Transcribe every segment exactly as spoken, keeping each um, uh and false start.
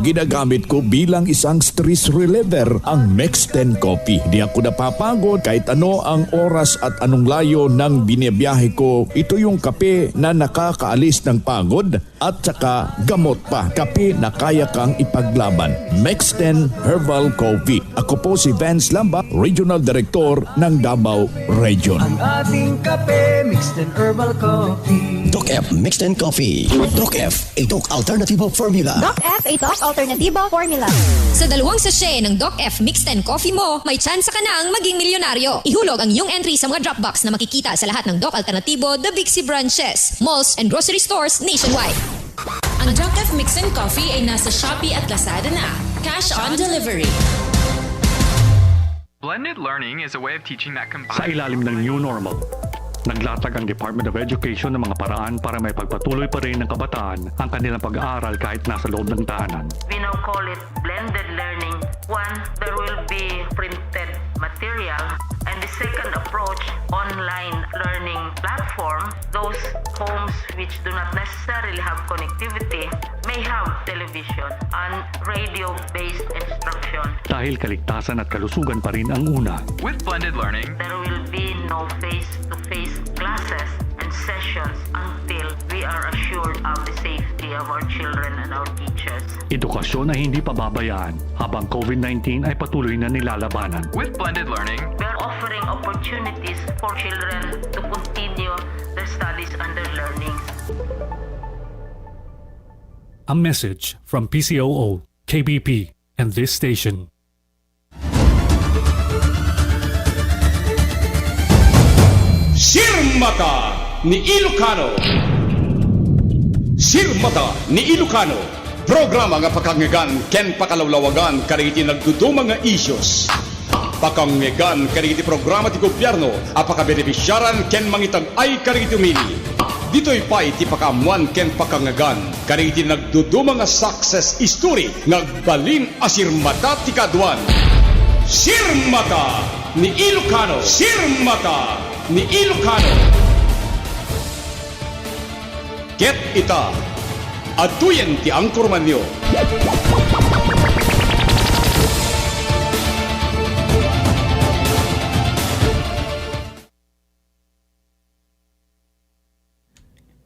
Ginagamit ko bilang isang stress reliever ang Mix ten Coffee. Di ako napapagod kahit ano ang oras at anong layo ng binibiyahe ko. Ito yung kape na nakakaalis ng pagod at saka gamot pa. Kape na kaya kang ipaglaban. Mix ten Herbal Coffee. Ako po si Vance Lamba, Regional Director ng Davao Region. Ang ating kape, Mix ten Herbal Coffee. Doc F Mix ten Coffee. Doc F, a Doc Alternativo Formula. Doc F, a Doc Alternativo Formula. Sa dalawang sachet ng Doc F Mix ten Coffee mo, may tsansa ka nang maging milyonaryo. Ihulog ang iyong entry sa mga drop box na makikita sa lahat ng Doc Alternativo, The Big C branches, malls, and grocery stores nationwide. Ang Doc F Mix and Coffee ay nasa Shopee at Lazada na. Cash on delivery. Blended learning is a way of teaching that combines. Sa ilalim ng new normal, naglatag ang Department of Education ng mga paraan para maipagpatuloy pa rin ng kabataan ang kanilang pag-aaral kahit nasa loob ng tahanan. We now call it blended learning. One, there will be printed material, and the second approach, online learning platform, those homes which do not necessarily have connectivity may have television and radio-based instruction. Dahil kaligtasan at kalusugan pa rin ang una. With blended learning, there will be no face-to-face classes and sessions until we are assured of the safety of our children and our teachers. Edukasyon ay hindi pababayaan habang COVID nineteen ay patuloy na nilalabanan. With blended learning, we are offering opportunities for children to continue their studies and their learnings. A message from P C O O, K B P, and this station. Sirmata ni Ilocano. Sirmata ni Ilocano. Programa nga pakangngegan ken pakalawlawagan kadagiti nagduduma nga issues. Pakangngegan kadagiti programa ti gobierno a pakabenefisiaran ken mangitag-ay kadagiti umili. Ditoy pay ti pakaammuan ken pakangngegan kadagiti nagduduma nga success story nga agbalin a sirmata ti kaaduan. Sirmata ni Ilocano. Sirmata ni Ilocano. Ket ita, adtoyen ti angkormanyo.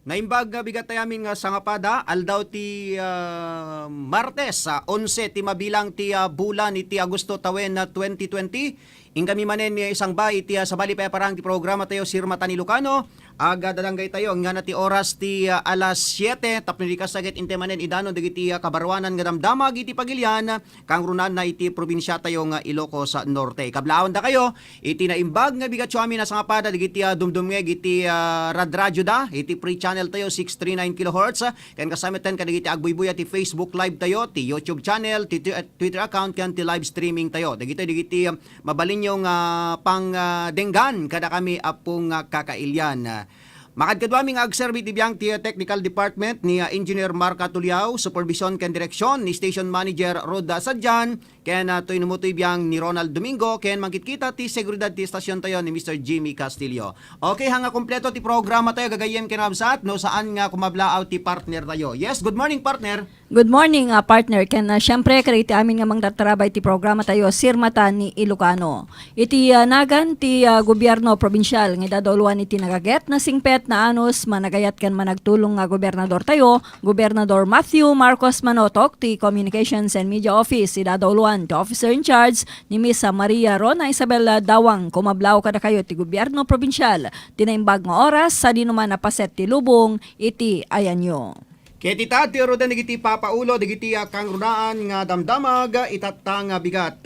Naimbag nga bigat tayo amin nga sangapada, aldaw ti, ah, Martes, ah, onse ti mabilang ti, ah, bulan iti Agosto tawen, ah, twenty twenty. Inkami manen nga isangba iti, ah, sabali pay a parang ti programa tayo, Sirmata ni Ilocano. Agdadangay tayo, ngana ti oras ti, ah, alas siete, tapno di kasagit intay manen idanon dagiti, ah, kabaruanan nga damdamag iti pagilian, kangrunaanna iti probinsia tayo nga Ilocos Norte. Kablaawanda kayo, iti naimbag nga bigatyo amin a sangapada dagiti, ah, dumdumngeg iti, ah, radradiodda, iti free channel tayo, six three nine kilohertz, ken kasametten kadagiti agbuybuya ti Facebook Live tayo, ti YouTube channel, ti Twi-, Twitter account, ken ti live streaming tayo. Dagitoy dagiti, ah, mabalinyo nga pang, ah, denggan kadakami a pung, ah, kakailian. Makadkaduami nga agserbi ti biang ti, ah, technical department ni, ah, Engineer Mark Atuliao, supervision ken direksyon ni Station Manager Rhoda Sadian, ken, ah, toy no toy biang ni Ronald Domingo, ken mangkitkita ti seguridad ti estasion tayo ni Mister Jimmy Castillo. Okay, ha nga kompleto ti programa tayo, gagayyem ken absat, no saan nga kumablaaw ti partner tayo. Yes, good morning, partner. Good morning, ah, partner. Ken, ah, siyempre, kadagiti amin nga mangtartarabay ti programa tayo, Sirmata ni Ilocano. Iti, ah, nagan ti, ah, gobierno probinsial nga idadauluan iti nagaget, nasingpet, naanus, managayat ken managtulong nga gobernador tayo, Gobernador Matthew Marcos Manotok, ti Communications and Media Office, idadauluan ti Officer in Charge ni Miss Maria Rona Isabel Dawang. Kumablaaw kadakayo ti gobierno probinsial. Ti naimbag nga oras, sadino man a paset ti lubong iti ayanyo. Ket ita, ti ruden dagiti papaulo dagiti, ah, kangrunaan nga damdamag itatta nga bigat.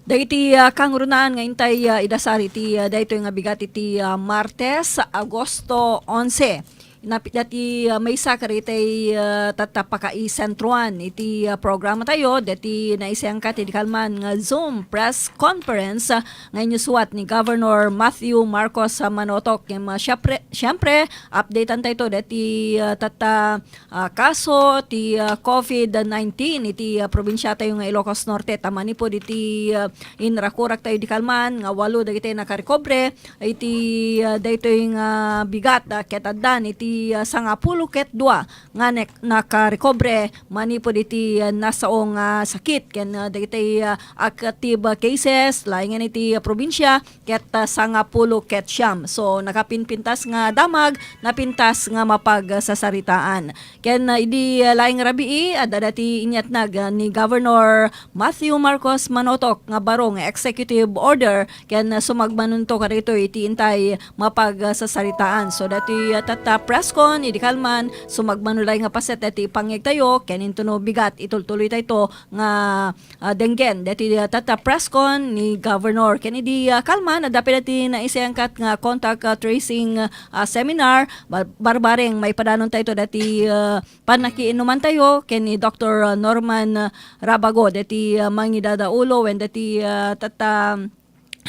Dagiti, ah, kangrunaan nga intay, ah, idasar iti, ah, daytoy nga bigat iti, ah, Martes, Agosto onse. Napitda ti, ah, maysa kadagiti, ah, tatta pakaisentroan iti, ah, programa tayo, deti naisengka ti dikalman nga Zoom press conference, ah, nga inyusuat ni Governor Matthew Marcos, ah, Manotok. Ngem, ah, siempre, siempre, updatean tayo deti, ah, tatta ah, kaso ti, ah, covid nineteen iti, ah, probinsia tayo nga Ilocos Norte. Ta manipud iti, ah, inrakurak tayo dikalman nga walo dagiti nakarekobre iti, ah, daytoy nga bigat, ah, ket addan iti Iti, ah, sangapulo ket dua nga nek-, nakarekobre manipud iti, ah, nasao nga sakit ken, ah, dagiti, ah, active cases laengen iti, ah, probinsia ket, ah, sangapulo ket siam. So, nakapinpintas nga damag, napintas nga mapagsasaritaan. Ken, ah, idi, ah, laeng rabii, adda dati inyatnag, ah, ni Governor Matthew Marcos Manotok nga baro nga executive order ken, ah, sumagmanunto kadagitoy iti intay mapagsasaritaan. So, datoy, ah, tatta press con idi kalman, sumagmano laeng nga paset dati pangyegtayo ken intono bigat itultuloytayto nga, ah, denggen dati, ah, tatta press con ni Governor. Ken idi, ah, kalman, adda pay dati naisayangkat nga contact, ah, tracing, ah, seminar. Bar-, barbareng maipadanon tayo dati, ah, pannakiinuman tayo ken ni Doktor Norman, ah, Rabago, dati, ah, mangidadaulo wen dati, ah, tatta,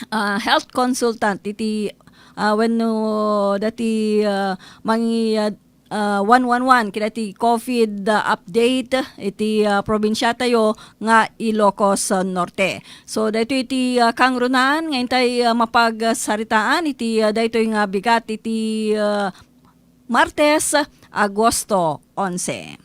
ah, health consultant iti, ah, wenno dati, ah, mangi-, ah, ah, one one one, kidati COVID, ah, update iti, ah, probinsia tayo nga Ilocos, ah, Norte. So, daytoy iti, ah, kangrunaan nga intay, ah, mapagsaritaan iti, ah, daytoy nga bigat iti, ah, Martes, Agosto onse.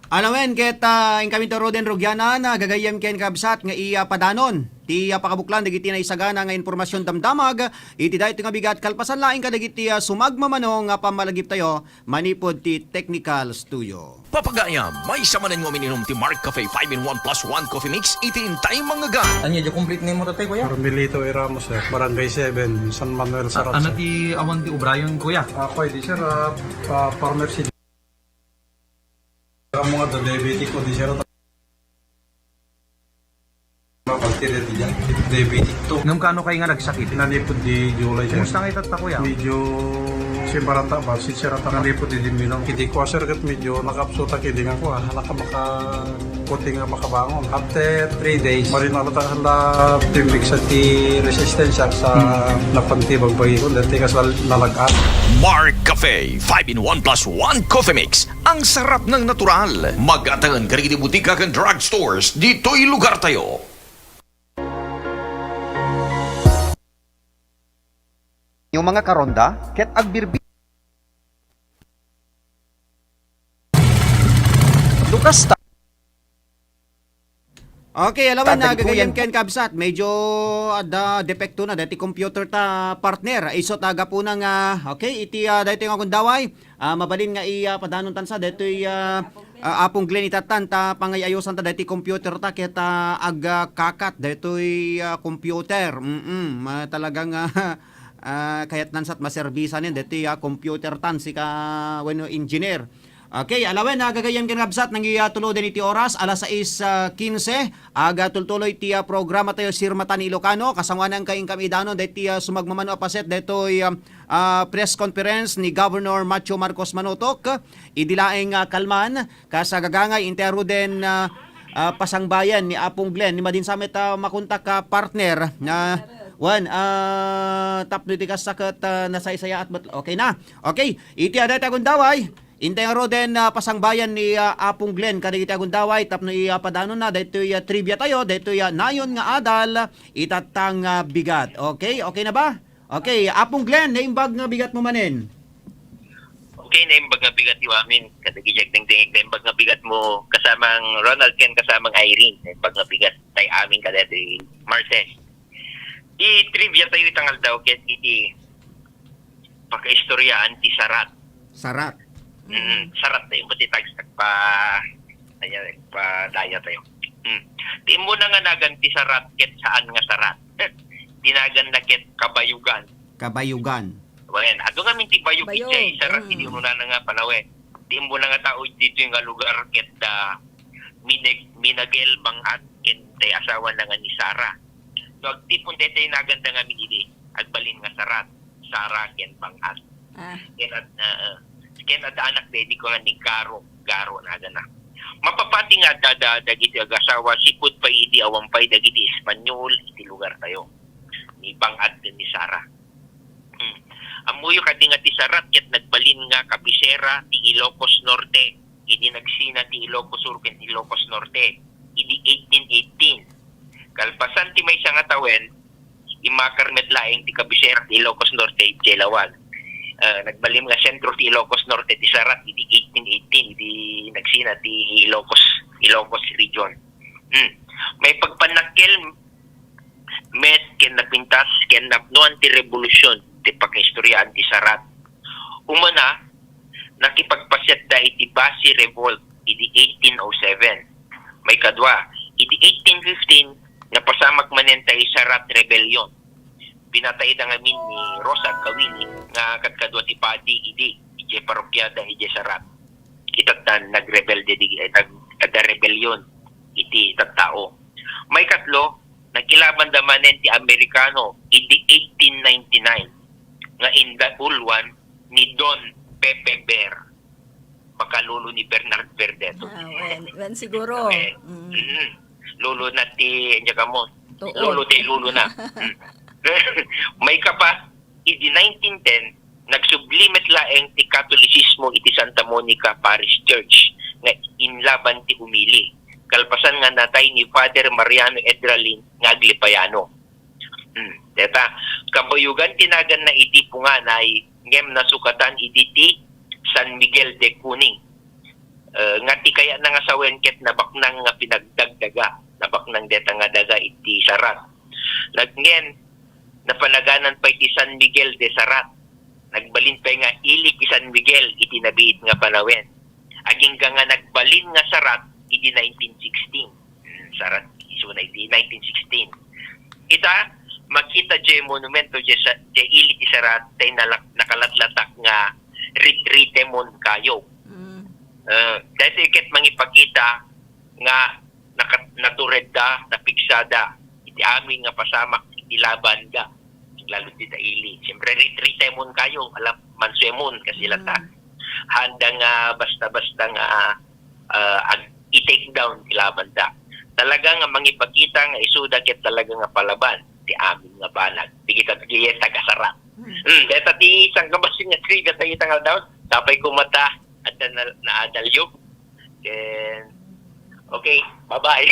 Alawen ket, ah, inkami to Roden Rugianan, ah, gagayyem ken kabsat nga ipadanon ti, ah, pakabuklan dagiti naisagana nga impormasion damdamag iti daytoy nga bigat kalpasan laeng kadagiti, ah, sumagmamano nga pammalagiptayo manipud ti technical studio. Papagayam, maysa manen nga umiinom ti Mark Cafe five in one plus one Coffee Mix iti intay mangngegan. Ania, di complete name mo, tatay, kuya? Carmelito A. Ramos, sir. Barangay seven, San Manuel, Sarac, ano sir. Ti awan ti ubrayon, kuya? Ako, di, sir, ah, ah, farmer si Ramo nga, diabetic ko, di, sir. Bakterya ti diabetic to. Ngem kaano kay nga nagsakit? Nanipod di July, sir. Kumusta nga itatta, kuya? Medyo simbarata ba, sinsirata nanipod di Dimino. Idi ko, sir, ket medyo nakapsuta kidi nga ko, ah, naka maka-, puti nga makabangon. After three days, marinalata la pimiksa ti resistensya sa napantibag bagikon, dati kas nalagat. Mark Cafe, five in one plus one Coffee Mix. Ang sarap ng natural. Mag-ataen kadagiti butika ken drugstores ditoy lugar tayo. Yung mga karonda, ket agbirbi-, Lukas ta. Okay, alawen, Kada nagagayyem ken kabsat, medyo adda depekto na daytoy computer ta, partner. Isu ta gapuna nga, okay, iti, ah, daytoy nga gundaway, ah, mabalin nga i-, ah, padanon tansa daytoy, ah, ah, Apong Glenn, itattan ta pangay-ayosan ta daytoy computer ta ket, ah, agkakat daytoy, ah, computer. Mm, ma-, talagang, ah, ah, kayat nansat maserbisan yen daytoy, ah, computer tan sika wenno engineer. Okay, alawen, ah, gagayyem ken kabsat, nang iya tuloden iti oras, alas sais, ah, kinse, aga tultuloy ti, ah, programa tayo, Sirmata ni Ilocano, kasangoanan kay inkami danon, daytoy, ah, sumagmamano a paset, daytoy, ah, ah, press conference ni Governor Macho Marcos Manotok, idi laeng, ah, kalman, kas agagangay, intero den, ah, ah, pasangbayan ni Apong Glenn, ni madin sa met, ah, makontak ka partner, na, wan, ah, tapno iti kasta ket, ah, nasaysayaat met, okay na. Okay, iti aday ti agundaway, Intay ngaruden, ah, pasangbayan ni, ah, Apong Glenn kadagiti agundaway tapno ipadanon na daytoy, ah, trivia tayo, daytoy, ah, nayon nga adal, itatta nga bigat. Okay? Okay na ba? Okay, Apong Glenn, naimbag nga bigat mo manen. Okay, naimbag nga bigat yo amin. Kadagiti agdengdengeg, naimbag nga bigat mo kasamang Ronald ken kasamang Irene. Naimbag nga bigat tay amin kadagiti Martes. Di trivia tayo itang aldaw, ket iti pakaistoryaan ti sarat. Sarat. Mm, sarat tayo. Ba't itagsak pa, ayan, pa daya tayo. Mm. Ti immuna nga nagan ti sarat, ket saan nga sarat. Tinagan na ket kabayugan. Kabayugan. Wen, adu ngamin ti bayog, Bayog, iti sarat, mm. Iti ununana nga panawen. Ti immuna nga tao ditoy nga lugar, ket da, minag-, minagel bang-at, ken tay asawa na nga ni Sara. No, agtipon daytoy nagan da ngamin idi, agbalin nga sarat. Sara ken bang-at. Ah. Ken ad-, ah, ah. Ken adda anak daydi ko nga ni Garo, Garo nagana. Mapapati nga adda da-, dagiti agasawa, sipud pay idi awan pay dagiti Espanyol iti lugar tayo. Ni bang-at ken ni Sara. Hmm. Ammoyo kadi nga ti sarat ket nagbalin nga kabisera ti Ilocos Norte, idi nagsina ti Ilocos Sur ken Ilocos Norte, idi eighteen eighteen. Kalpasan ti maysa nga tawen, immakar met laeng ti kabisera ti Ilocos Norte idiay Laoag. Ah, nagbalin nga sentro ti Ilocos Norte ti sarat idi eighteen eighteen, idi nagsina ti Ilocos, Ilocos region. Hmm. Maipagpannakkel met ken napintas ken napnoan ti rebolusyon ti pakaistoriaan ti sarat. Umuna, nakipagpasiatda iti Basi Revolt idi eighteen oh seven. Maikadua, idi eighteen fifteen, napasamak manen ti Sarat Rebellion. Pinatayda ngamin ni Rosa Agkawili nga kadkadua ti padi idi, idiay parokiada idiay Sarat. Itatta nagrebelde di, eh, nag-, nagrebellion iti tattao. Maikatlo, nakilabanda manen ti Amerikano idi eighteen ninety-nine nga indauluan ni Don Pepe Ber, makalolo ni Bernard Verdeto. Ah, wen, wen siguro. Okay. Mm. Mm. Lolo na ti, anya ka mo? Tuod. Lolo ti lolo na. Mm. Maikapa, idi nineteen ten, nagsubli met laeng ti Katolisismo iti Santa Monica Parish Church nga inlaban ti umili. Kalpasan nga natay ni Father Mariano Edralin nga Aglipayano. Hmm. Deta, Kabayugan ti naganna iti punganay, ngem nasukatan idi ti San Miguel de Cuning. Eh, nga ti kayatna nga sawen ket nabaknang nga pinagdagdaga, nabaknang deta nga daga iti Sarat. Nagngem, napanaganan pay ti San Miguel de Sarat. Nagbalin pay nga ili ti San Miguel iti nabiit nga panawen. Agingga nga nagbalin nga Sarat idi nineteen sixteen. Hmm, Sarat isuna idi nineteen sixteen. Ita, makita jay monumento jay sa, jay ili ti Sarat, tay nalak-, nakalatlatak nga Retrite Moncayo. Mm. Eh, daytoy ket mangipakita nga naka-, naturedda, napiksada iti amin nga pasamak iti labanda. Lalo ti daili. Siyempre, Retrite Moncayo, ala, Mansueton, kasi Mm. lata. Handa nga basta-basta nga, ah, ag-, i-take down ti labanda. Talaga nga mangipakita nga isuda ket talaga nga palaban ti amin nga banag. Ti kita, ti taga-Sarat. Mm. Hmm, deta ti sangkabasol nga trivia ta ita nga aldaw. Sapay ko mata, adda na, naadalyo. Then, okay, bye-bye.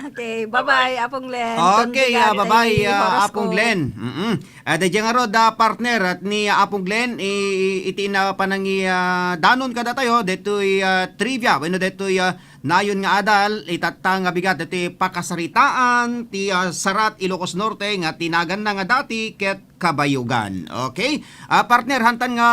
Okay, bye-bye, Apong Len. Okay, ah, bye-bye, ah, Apong Len. Mm-mm. Ah, daydiay ngarud, ah, partner, at ni, ah, Apong Len, i-, i-, iti na panangi, ah, danon kadatayo, detoy, ah, trivia, wenno detoy, ah, nayon nga adal, itatta nga bigat, detoy pakasaritaan, ti, ah, Sarat, Ilocos Norte, nga tinaganna nga dati, ket Kabayugan. Okay? Ah, partner, hantan nga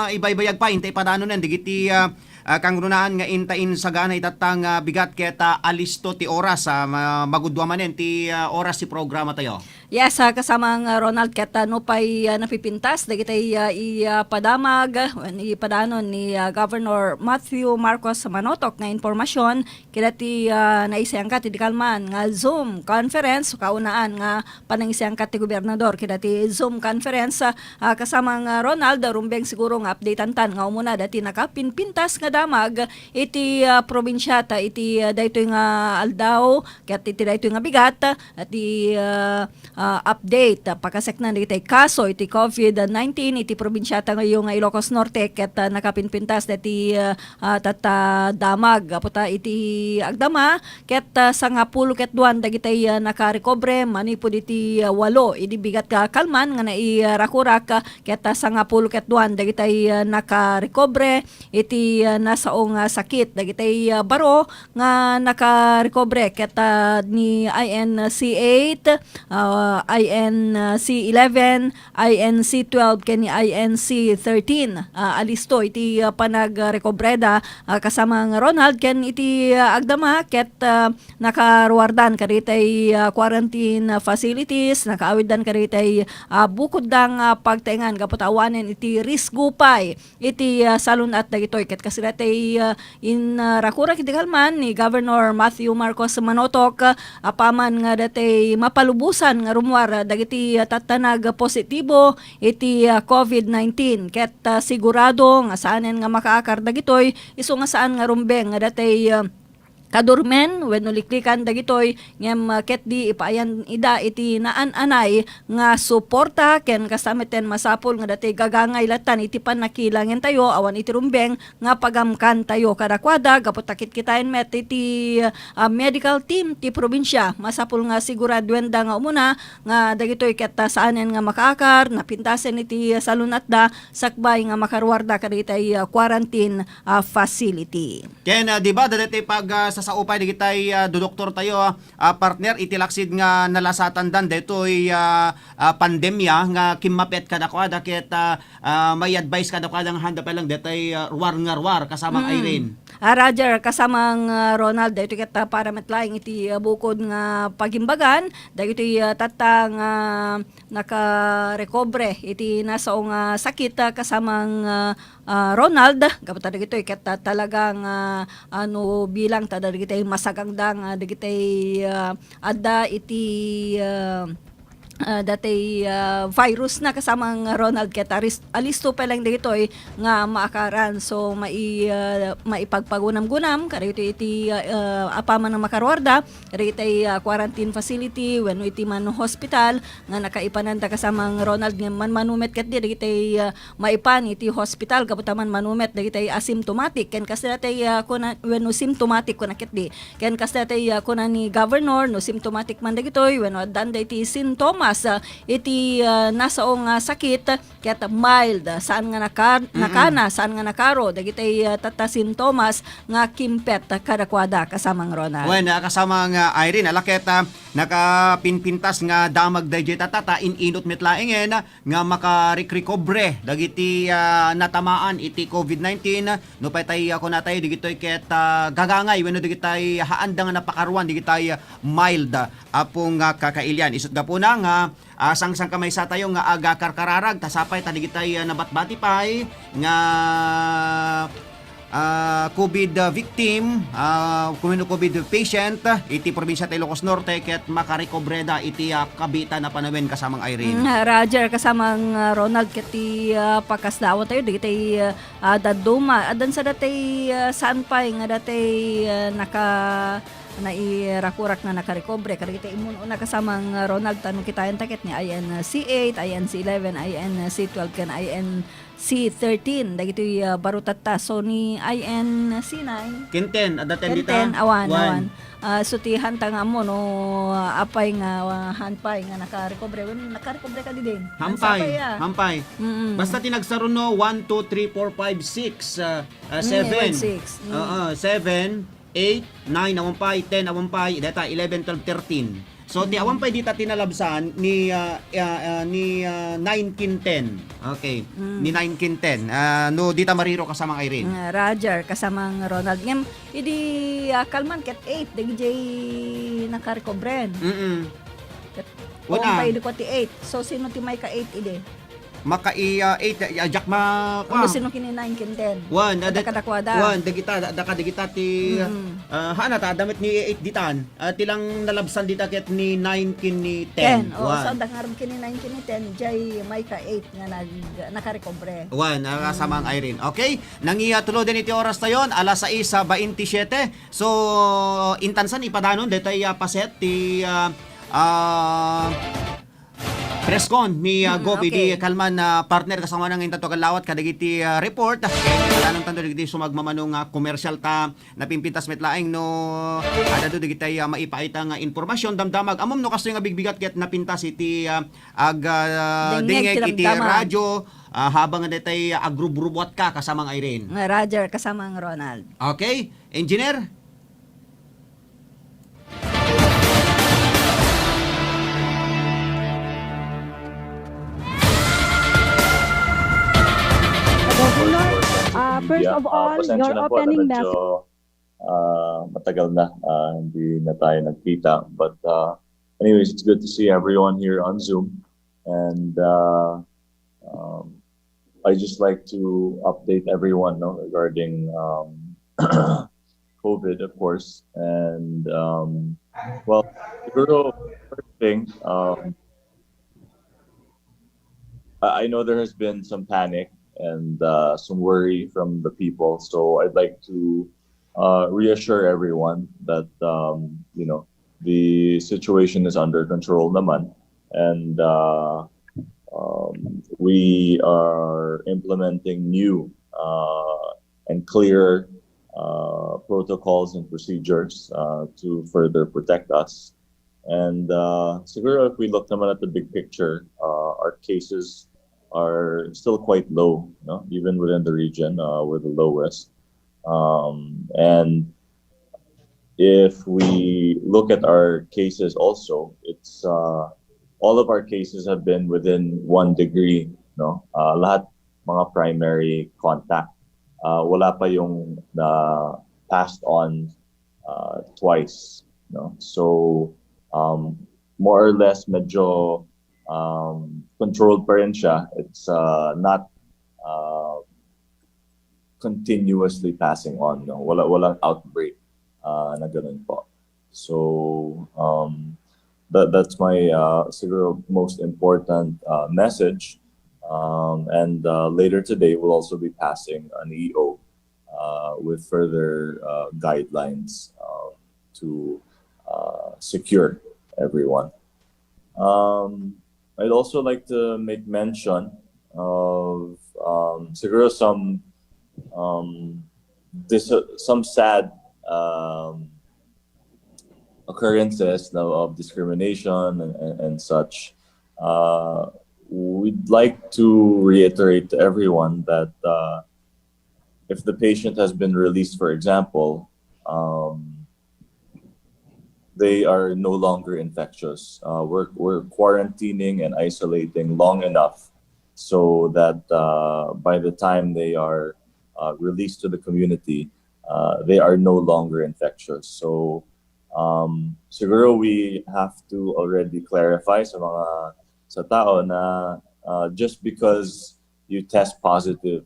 ibaybayag pay, inta ipadanon nen, dagiti, ah, ah, kangrunaan nga inta insagana itatta nga bigat ket, ah, alisto ti oras, ah, ma-, magudua manen ti, ah, oras ti programa tayo. Yes, ah, kasamang, ah, Ronald, ket, ah, nupay, ah, napipintas dagitay, ah, i, ah, padamag, wen ipadanon ni, ah, Governor Matthew Marcos Manotok nga impormasyon, kidati, ah, naisayangkat idi kalman nga Zoom conference, kaunaan nga panangisayangkat ti gobernador kidati Zoom conference, ah, kasamang, ah, Ronald, rumbeng siguro nga updateantan nga umuna dati nakapinpintas nga damag iti, ah, probinsia ta iti, ah, daytoy nga aldaw ket iti daytoy nga bigat, ah, ti, ah, ah, update, ah, pakaseknan dagiti kaso iti covid nineteen iti probinsia tayo nga Ilocos Norte ket, ah, nakapinpintas dati, ah, ah, tatta damag. Gapu ta iti agdama ket, ah, sangapulo ket duan dagiti, ah, nakarekobre manipud iti, ah, walo idi bigat nga kalman nga nairakurak, ah, ket, ah, sangapulo ket duan dagiti, ah, nakarekobre iti, ah, nasao nga sakit. Dagiti, ah, baro nga nakarekobre ket, ah, ni I N C eight, ah, I N C eleven, I N C twelve ken ni I N C thirteen. Ah, alisto iti, ah, panagrekobreda, ah, kasamang Ronald ken iti, ah, agdama ket, ah, nakaruardan kaditay, ah, quarantine facilities, nakaawiddan kaditay, ah, bukodda nga pagtaengan gapu ta awanen iti risgo pay iti, ah, salun-at dagitoy. Ket kasla ti, ah, inrakurak iti kalman ni Governor Matthew Marcos Manotok, ah, apaman nga dati mapalubosan nga rummuar dagiti, ah, tattanag positibo iti, ah, covid nineteen. Ket, ah, sigurado nga saanen nga makaakar dagitoy, isu nga saan nga rumbeng nga dati, ah, kadurmen wenno liklikan dagitoy, ngem, ah, ketdi ipaayan ida iti naan-anay nga suporta, ken kasta metten masapul nga datoy gagangay lattan iti pannakilangentayo awan iti rumbeng nga pagamkantayo kadakuada gapu ta kitkitaen met iti, ah, medical team ti probinsia. Masapul nga siguraduenda nga umuna nga dagitoy ket, ah, saanen nga makaakar, napintasen iti salunatda sakbay nga makaruarda kadagitay, ah, quarantine, ah, facility. Ken, ah, di ba, dagiti pag, ah, sasaupay dagitay, ah, dodoktortayo, ah, partner, iti laksid nga nalasatandan daytoy, ah, ah, pandemia nga kimmapet kadakuada ket, ah, ah, mai-advise kadakuada nga haanda pay lang daytoy, ah, ruar nga ruar, kasamang Mm. Irene. Ah, Roger, kasamang, ah, Ronald, daytoy ket, ah, para met laeng iti, ah, bukod nga pagimbagan, dagitoy, ah, tatta nga nakarekobre iti nasao nga sakit, ah, kasamang, ah, ah, Ronald, gapu ta dagitoy ket, ah, talaga nga, ah, no bilang ta dagitoy masagangda nga dagitoy, ah, adda iti, ah, ah, datoy, ah, virus na kasamang Ronald ket aris-, alisto pay lang dagitoy nga maakaran. So, mai-, ah, maipagpagunam-gunam kadagitoy iti, ah, ah, apaman nga makaruarda, dagitoy, ah, quarantine facility wenno iti man hospital nga nakaipananda kasamang Ronald, ngem manmano met ketdi dagitoy, ah, maipan iti hospital gapu ta manmano met dagitoy asymptomatic ken kasta datoy, ah, kuna, wenno symptomatic kuna ketdi. Ken kasta datoy, ah, kuna ni Governor, no symptomatic man dagitoy wenno addanda iti sintomas, ah, iti, ah, nasao nga sakit, ket mild, saan nga naka-, Mm-mm. nakana, saan nga nakaro dagitoy, ah, tatta sintomas nga kimpet kadakuada, kasamang Ronald. Wen, ah, kasamang, ah, Irene, ala ket, ah, nakapinpintas nga damag daydiay tatta ta in-inut met laengen nga makarikrekobre dagiti, ah, natamaan iti covid nineteen. Nupay tay, ah, kunatayo, dagitoy ket, ah, gagangay wenno dagitay haanda nga napakaruan dagitay mild, ah, apo nga kakailian. Isut' gapuna nga, ah, sangsangkamaysatayo nga agakarkararag, ta sapay ta dagitay, ah, nabatbati pay nga, ah, covid, ah, victim, ah, wenno covid patient, ah, iti probinsia ti Ilocos Norte ket makarekobreda iti, ah, kabiitan a panawen, kasamang Irene. Mm, Roger, kasamang, ah, Ronald, ket ti, ah, pakasdaawatayo dagitay, ah, ah, dadduma. Addan sa datoy, ah, saan pay nga datoy, ah, naka-, nairakurak nga nakarekobre. Kadagiti immun-una kasamang, ah, Ronald, ta no kitaenta ket ni I N C eight, I N C eleven, I N C twelve, ken I N C thirteen. Dagitoy, ah, baro tatta. So, ni I N C nine. Ken ten, adda ten dita? Ken ten, awan, Wan. awan. Ah, so, ti hanta nga ammo, no, apay nga, ah, han pay nga nakarekobre. Wen, nakarekobre kadi din? Hampay, Sapay, ah. hampay. Mm-mm. Basta ti nagsaruno, one, two, three, four, five, six, ah, ah, Mm, seven. Six. Mm. Oo, seven, eight, nine, awan pay, ten, awan pay, deta, eleven, twelve, thirteen. So, ti Mm. awan pay dita ti nalabsan ni, ah, ah, ah, ni, ah, nine kin ten. Okay. Mm. Ni nine kin ten. Ah, no, dita mariro kasamang Irene. Mm, Roger, kasamang Ronald. Ngem, idi, ah, kalman ket eight, dagijay nakarekobren. Mm-mm. Ket, Wen, awan ah. pay idi ko ti eight. So, sino ti maika eight idi? Makai, ah, eight, ah, diak ma-, Uno, ah. sino kini nine ken ten? Wan, Adda adat-, kadakuada. wan, dagita, da-, daka dagita ti, Mm. ah, hana ta, adda met ni eight ditan. Ah, ti lang nalabsan dita ket ni nine ken ni ten. Ten. Oo, Wan. so, adda ngarud kini nine ken ni ten, jay maika eight nga nag-, nakarekobre. Wan, ah, Mm. kasamang Irene. Okay, nangiya tulo din iti oras tayon, alas sais, ah, baintisiete. So, intansan ipadanon, detay, ah, paset ti, ah, ah, Preskon ni, ah, Mm, Gob, idi okay. kalman, ah, partner, kasano nga intanto kalawat kadagiti, ah, report. Alanong tanto dagiti sumagmamano nga komersial ta napimpintas met laeng no adda dagiti, ah, maipaita nga impormasyon, damdamag. Ammom no kastoy nga bigbigat ket napintas iti, ah, ag, ah, Dengngeg dengngeg ti iti damdaman. radyo, ah, habang detay agrubrubuat ka, kasamang Irene. Nga Roger, kasamang Ronald. Okay, engineer? Governor, ah, first Yeah, of ah, all, pasensya your na po, ano, opening medyo, message. ah, matagal na, ah, hindi na tayo nagkita. But, ah, anyways, it's good to see everyone here on Zoom. And, ah, um, I just like to update everyone, no, regarding, um, COVID, of course. And, um, well, siguro, first thing, um, I I know there has been some panic and, uh, some worry from the people. So I'd like to uh, reassure everyone that, um, you know, the situation is under control naman, and uh, um, we are implementing new uh, and clear uh, protocols and procedures uh, to further protect us. And uh, siguro if we look naman at the big picture, uh, our cases are still quite low, no? Even within the region, uh, we're the lowest. Um, and if we look at our cases also, it's uh, all of our cases have been within one degree, no? Uh, lahat mga primary contact. Uh, wala pa yung na passed on uh, twice, no? So um, more or less medyo um, controlled pa rin siya. It's uh, not uh, continuously passing on, no? Wala, walang outbreak uh, na ganun po. So um, that that's my uh, siguro most important uh, message. Um, and uh, later today, we'll also be passing an E O uh, with further uh, guidelines um, to uh, secure everyone. Um, I'd also like to make mention of um, siguro some um, dis- some sad um, occurrences, no, of discrimination and, and, and such. Uh, we'd like to reiterate to everyone that uh, if the patient has been released, for example, um, they are no longer infectious. Uh, we're, we're quarantining and isolating long enough so that uh, by the time they are uh, released to the community, uh, they are no longer infectious. So um, siguro we have to already clarify sa mga sa tao na uh, just because you test positive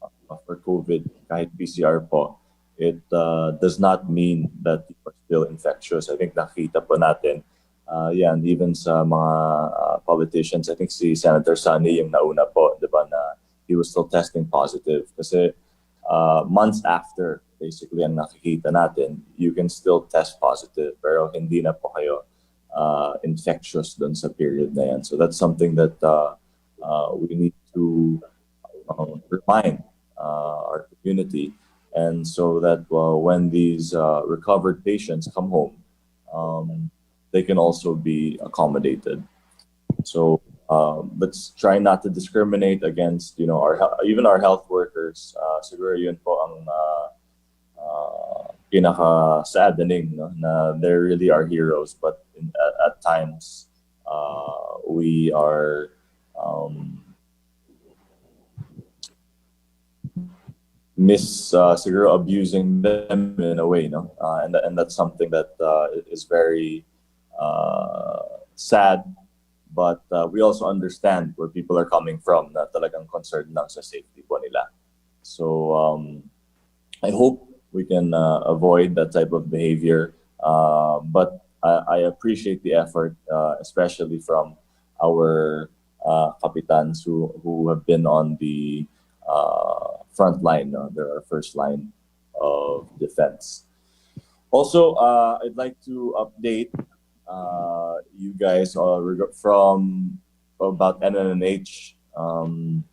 uh, for COVID, kahit P C R po, it uh, does not mean that you are still infectious. I think nakita po natin, uh, yan, even sa mga uh, politicians, I think si Senator Sonny yung nauna po, di ba, na he was still testing positive. Kasi uh, months after, basically, ang nakikita natin, you can still test positive, pero hindi na po kayo uh, infectious doon sa period na yan. So that's something that uh, uh, we need to um, remind uh, our community, and so that uh, when these uh, recovered patients come home, um, they can also be accommodated. So uh, let's try not to discriminate against, you know, our hel- even our health workers. Uh, siguro yun po ang uh, uh, pinaka-saddening, no? Na they're really our heroes, but in, at, at times uh, we are um, mis uh, siguro abusing them in a way, no? Uh, and and that's something that uh, is very uh, sad, but uh, we also understand where people are coming from, na talagang concerned lang sa safety po nila. So um, I hope we can uh, avoid that type of behavior. Uh, but I, I appreciate the effort, uh, especially from our uh, kapitans who, who have been on the uh, front line, no? They're our first line of defense. Also, uh, I'd like to update uh, you guys uh, reg- from about N N H. Um,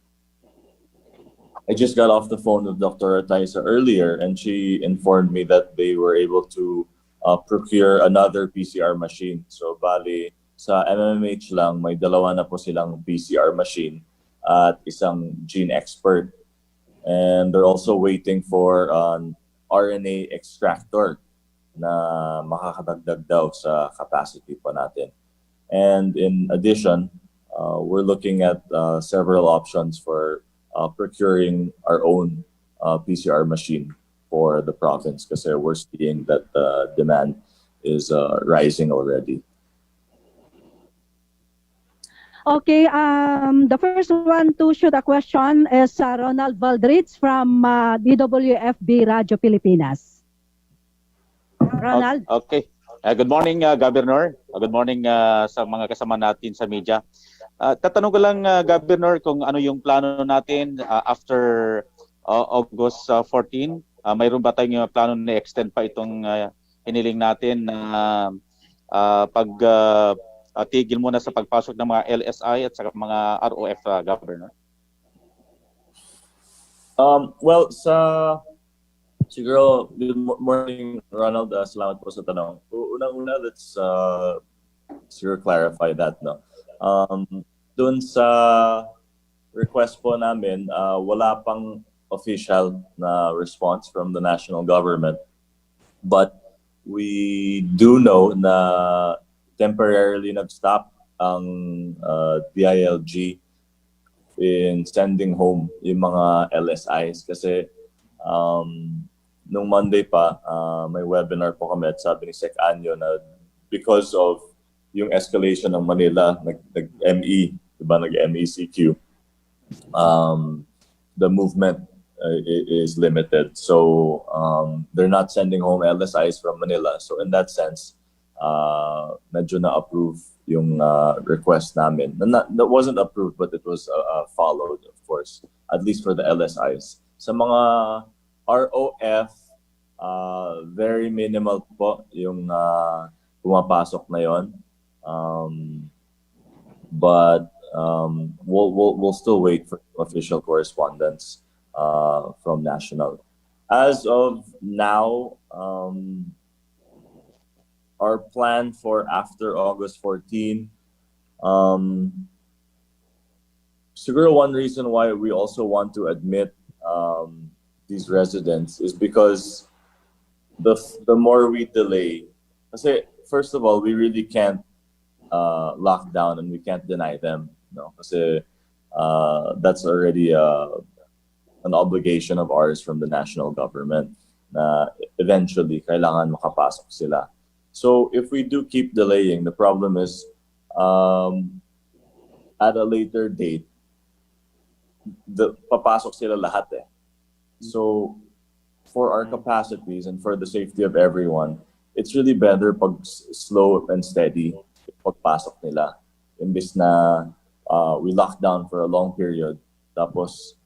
I just got off the phone with Doctor Artaisa earlier, and she informed me that they were able to uh, procure another P C R machine. So, bali, sa M M H lang, may dalawa na po silang P C R machine at isang gene expert. And they're also waiting for an R N A extractor na makakadagdag daw sa capacity po natin. And in addition, uh, we're looking at uh, several options for uh, procuring our own uh, P C R machine for the province kasi we're seeing that the demand is uh, rising already. Okay, um, the first one to shoot a question is uh, Ronald Valdrich from uh, D W F B Radio Pilipinas. Ronald? Okay. Uh, good morning, uh, Governor. Uh, good morning uh, sa mga kasama natin sa media. Uh, tatanong ko lang, uh, Governor, kung ano yung plano natin uh, after uh, August uh, fourteen. Ah, mayroon ba tayong, ah, plano na extend pa itong, ah, hiniling natin na, ah, pag, ah, ah, tigil muna sa pagpasok ng mga L S I at saka mga R O F, ah, Governor? Um, well, sa siguro, good mo- morning, Ronald. Uh, salamat po sa tanong. U- Unang-una, let's uh, siguro clarify that, no? Um, dun sa request po namin, uh, wala pang official na response from the national government. But we do know na temporarily nag-stop ang uh, D I L G in sending home yung mga L S Is kasi um, nung Monday pa, uh, may webinar po kami at sabi ni Sec Anyo na because of yung escalation ng Manila, nag, nag-M E, diba, nag-M E C Q, um, the movement uh, i- is limited. So um, they're not sending home L S Is from Manila. So in that sense, uh, medyo na-approve yung uh, request namin. Na, na, that wasn't approved, but it was uh, uh, followed, of course, at least for the L S Is. Sa mga R O F, uh, very minimal po yung uh, pumapasok na yon. Um, but um, we'll, we'll, we'll still wait for official correspondence uh, from national. As of now, um, our plan for after August fourteen, um, siguro one reason why we also want to admit um, these residents is because the f- the more we delay, kasi first of all, we really can't uh, lock down and we can't deny them, no? Kasi uh, that's already uh, an obligation of ours from the national government na eventually kailangan makapasok sila. So if we do keep delaying, the problem is um, at a later date, the, papasok sila lahat eh. So for our capacities and for the safety of everyone, it's really better pag s- slow and steady pagpasok nila. Imbis na uh, we lock down for a long period, tapos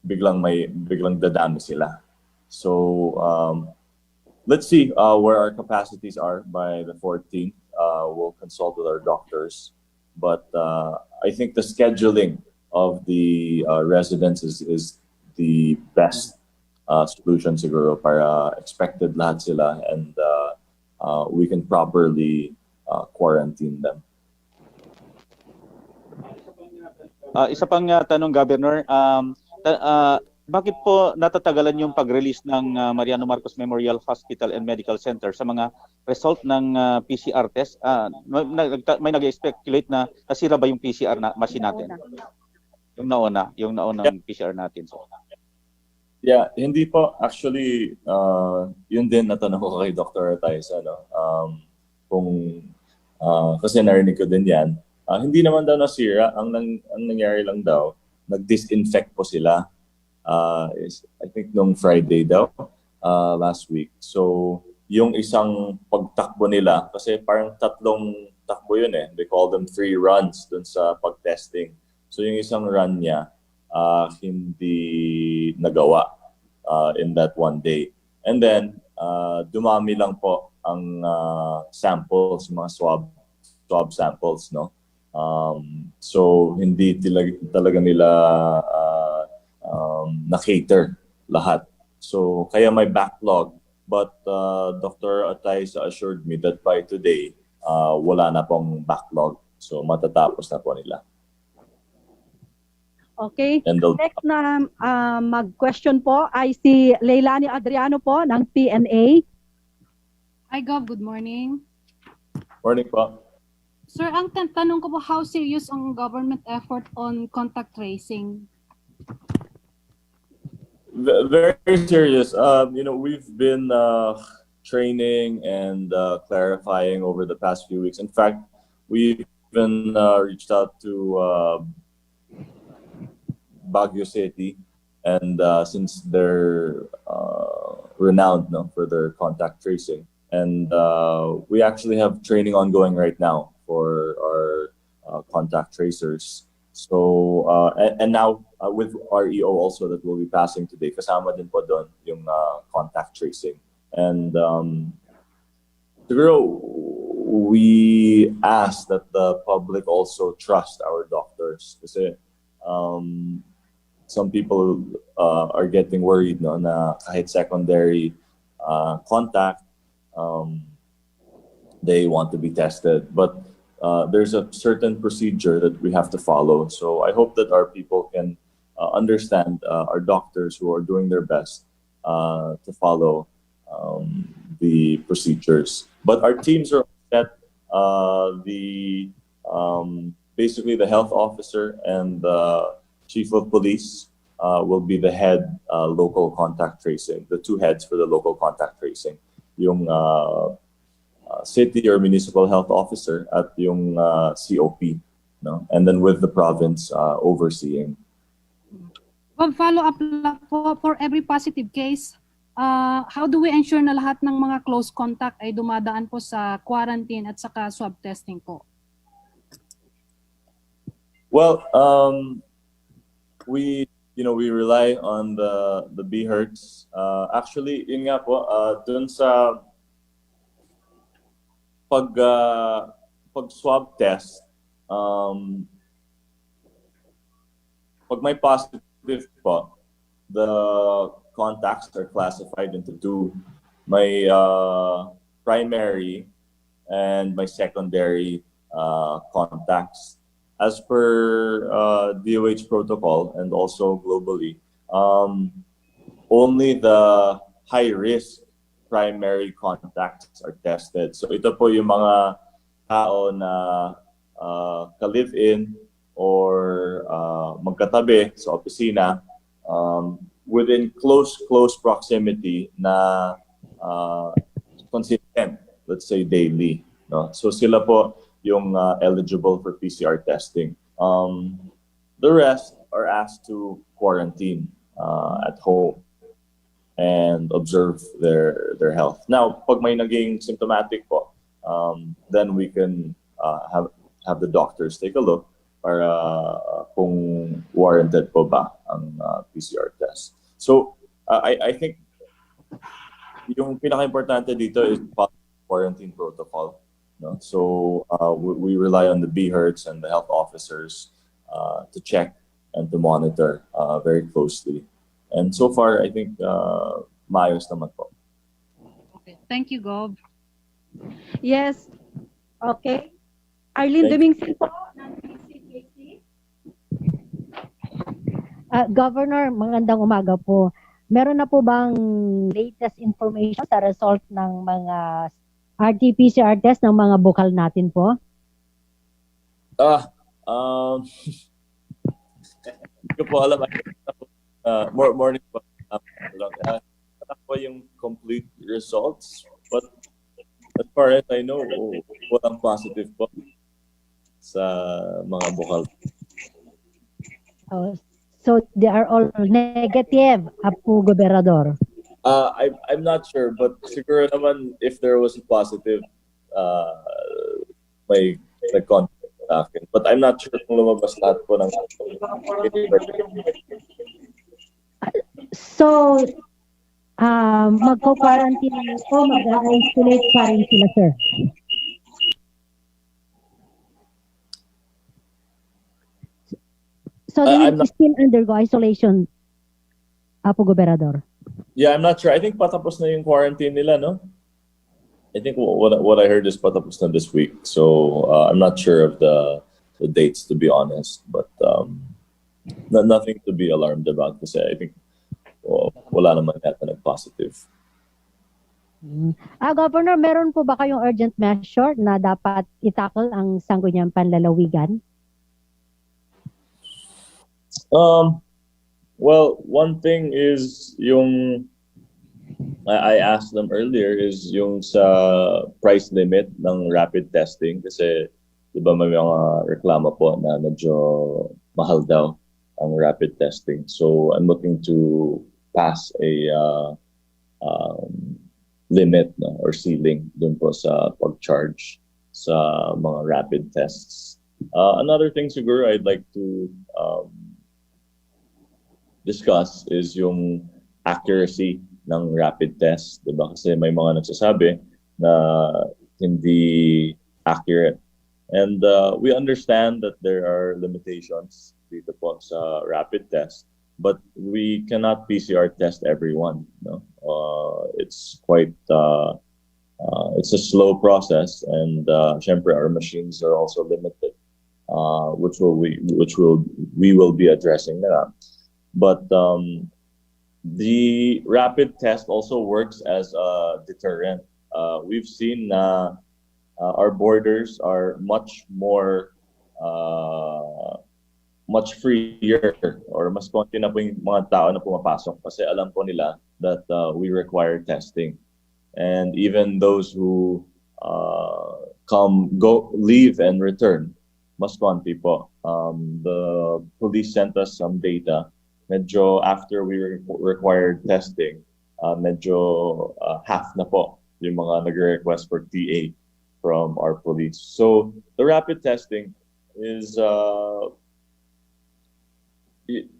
biglang may biglang dadami sila. So um, let's see uh, where our capacities are by the fourteenth. Uh, we'll consult with our doctors, but uh, I think the scheduling of the uh, residents is, is the best uh, solution siguro para expected lahat sila and uh, uh, we can properly uh, quarantine them. Ah, isa pang ah, tanong, Governor, um, ta- ah, bakit po natatagalan yung pag-release ng ah, Mariano Marcos Memorial Hospital and Medical Center sa mga result ng ah, P C R test? Ah, may, nag- nagta- may nag-speculate na nasira ba yung P C R na machine natin? Yung nauna, yung naunang P C R natin. So, Yeah, hindi po. Actually, uh, yun din natanong ko kay Doctor Artaisa, no? Um, kung, uh, kasi narinig ko din yan. Uh, hindi naman daw nasira. Ang, nang, ang nangyari lang daw, nag-disinfect po sila. Uh, is, I think nung Friday daw, uh, last week. So, yung isang pagtakbo nila, kasi parang tatlong takbo yun eh. They call them three runs dun sa pag-testing. So, yung isang run niya, uh, hindi nagawa uh, in that one day. And then, uh, dumami lang po ang uh, samples, mga swab swab samples, no? Um, so, hindi tilag- talaga nila uh, um, na-cater lahat. So, kaya may backlog. But uh, Doctor Ataisa assured me that by today, uh, wala na pong backlog. So, matatapos na po nila. Okay. And they'll Next na uh, mag-question po ay si Leilani Adriano po ng P N A. Hi, Gov. Good morning. Morning po. Sir, ang tan- tanong ko po, how serious ang government effort on contact tracing? V- very serious. Um, you know, we've been uh, training and uh, clarifying over the past few weeks. In fact, we even uh, reached out to uh, Baguio City, and uh, since they're uh, renowned, no, for their contact tracing, and uh, we actually have training ongoing right now for our uh, contact tracers. So uh, and, and now uh, with R E O also that we'll be passing today, kasama din po doon yung uh, contact tracing. And um, siguro, we ask that the public also trust our doctors kasi um, some people uh, are getting worried, no, na kahit secondary uh, contact, um, they want to be tested. But uh, there's a certain procedure that we have to follow. So I hope that our people can uh, understand, uh, our doctors who are doing their best uh, to follow um, the procedures. But our teams are set. Uh, the um, Basically, the health officer and the chief of police uh, will be the head uh, local contact tracing, the two heads for the local contact tracing. Yung uh, uh, city or municipal health officer at yung uh, C O P, no? And then with the province uh, overseeing. Gov, follow-up lang po, for every positive case, uh, how do we ensure na lahat ng mga close contact ay dumadaan po sa quarantine at saka swab testing po? Well, um, we you know we rely on the the BHERTs. Uh, actually, yun nga po, uh, dun sa pag uh, pag swab test, um, pag may positive po, the contacts are classified into two. May uh, primary and may secondary uh, contacts. As per uh, D O H protocol and also globally, um, only the high risk primary contacts are tested. So ito po yung mga tao na uh, ka-live-in or uh, magkatabi sa opisina um, within close close proximity na uh, consistent, let's say daily, no? So sila po yung uh, eligible for P C R testing. Um, the rest are asked to quarantine uh, at home and observe their their health. Now, pag may naging symptomatic po, um, then we can uh, have have the doctors take a look para uh, kung warranted po ba ang uh, P C R test. So, uh, I I think yung pinaka-importante dito is quarantine protocol, no? So uh, we, we rely on the BHERTs and the health officers uh, to check and to monitor uh, very closely. And so far, I think uh, maayos naman po. Okay. Thank you, Gov. Yes. Okay. Arlene Dumingsin po ng D C J C. Uh, Governor, magandang umaga po. Meron na po bang latest information sa result ng mga R T P C R test ng mga bukal natin po? Ah, um, hindi ko po alam. Uh, morning po. Uh, uh, po yung complete results. But as far as I know, walang positive po sa mga bukal. Oh, so they are all negative, Apo Gobernador? Uh, I, I'm not sure, but siguro naman if there was a positive, uh, may nag-contact sa akin. But I'm not sure kung lumabas lahat po ng... So, um, magko-quarantine po, mag-isolate pa rin sila, sir? So they uh, will still not... undergo isolation, Apo Gobernador? Yeah, I'm not sure. I think patapos na yung quarantine nila, no? I think what what I heard is patapos na this week. So uh, I'm not sure of the the dates, to be honest, but um, not, nothing to be alarmed about kasi I think oh, wala naman yata nag-positive. Mm. Ah, Governor, meron po ba kayong urgent measure na dapat i-tackle ang Sangguniang Panlalawigan? Um, well, one thing is yung I, I asked them earlier is yung sa price limit ng rapid testing kasi di ba may mga reklamo po na medyo mahal daw ang rapid testing. So I'm looking to pass a uh, um, limit, no, or ceiling dun po sa pag-charge sa mga rapid tests. Uh, another thing siguro I'd like to um, discuss is yung accuracy ng rapid test, di ba? Kasi may mga nagsasabi na hindi accurate. And uh, we understand that there are limitations dito po sa rapid test, but we cannot P C R test everyone. No? Uh, it's quite uh, uh, it's a slow process, and uh, syempre our machines are also limited, uh, which will we which will we will be addressing na. But um, the rapid test also works as a deterrent. Uh, we've seen na uh, our borders are much more uh, much freer, or mas konti na po yung mga tao na pumapasok kasi alam po nila that uh, we require testing. And even those who uh, come, go, leave and return, mas konti po. Um, the police sent us some data. Medyo after we re- required testing, uh, medyo uh, half na po yung mga nagre-request for T A from our police. So the rapid testing is uh, it,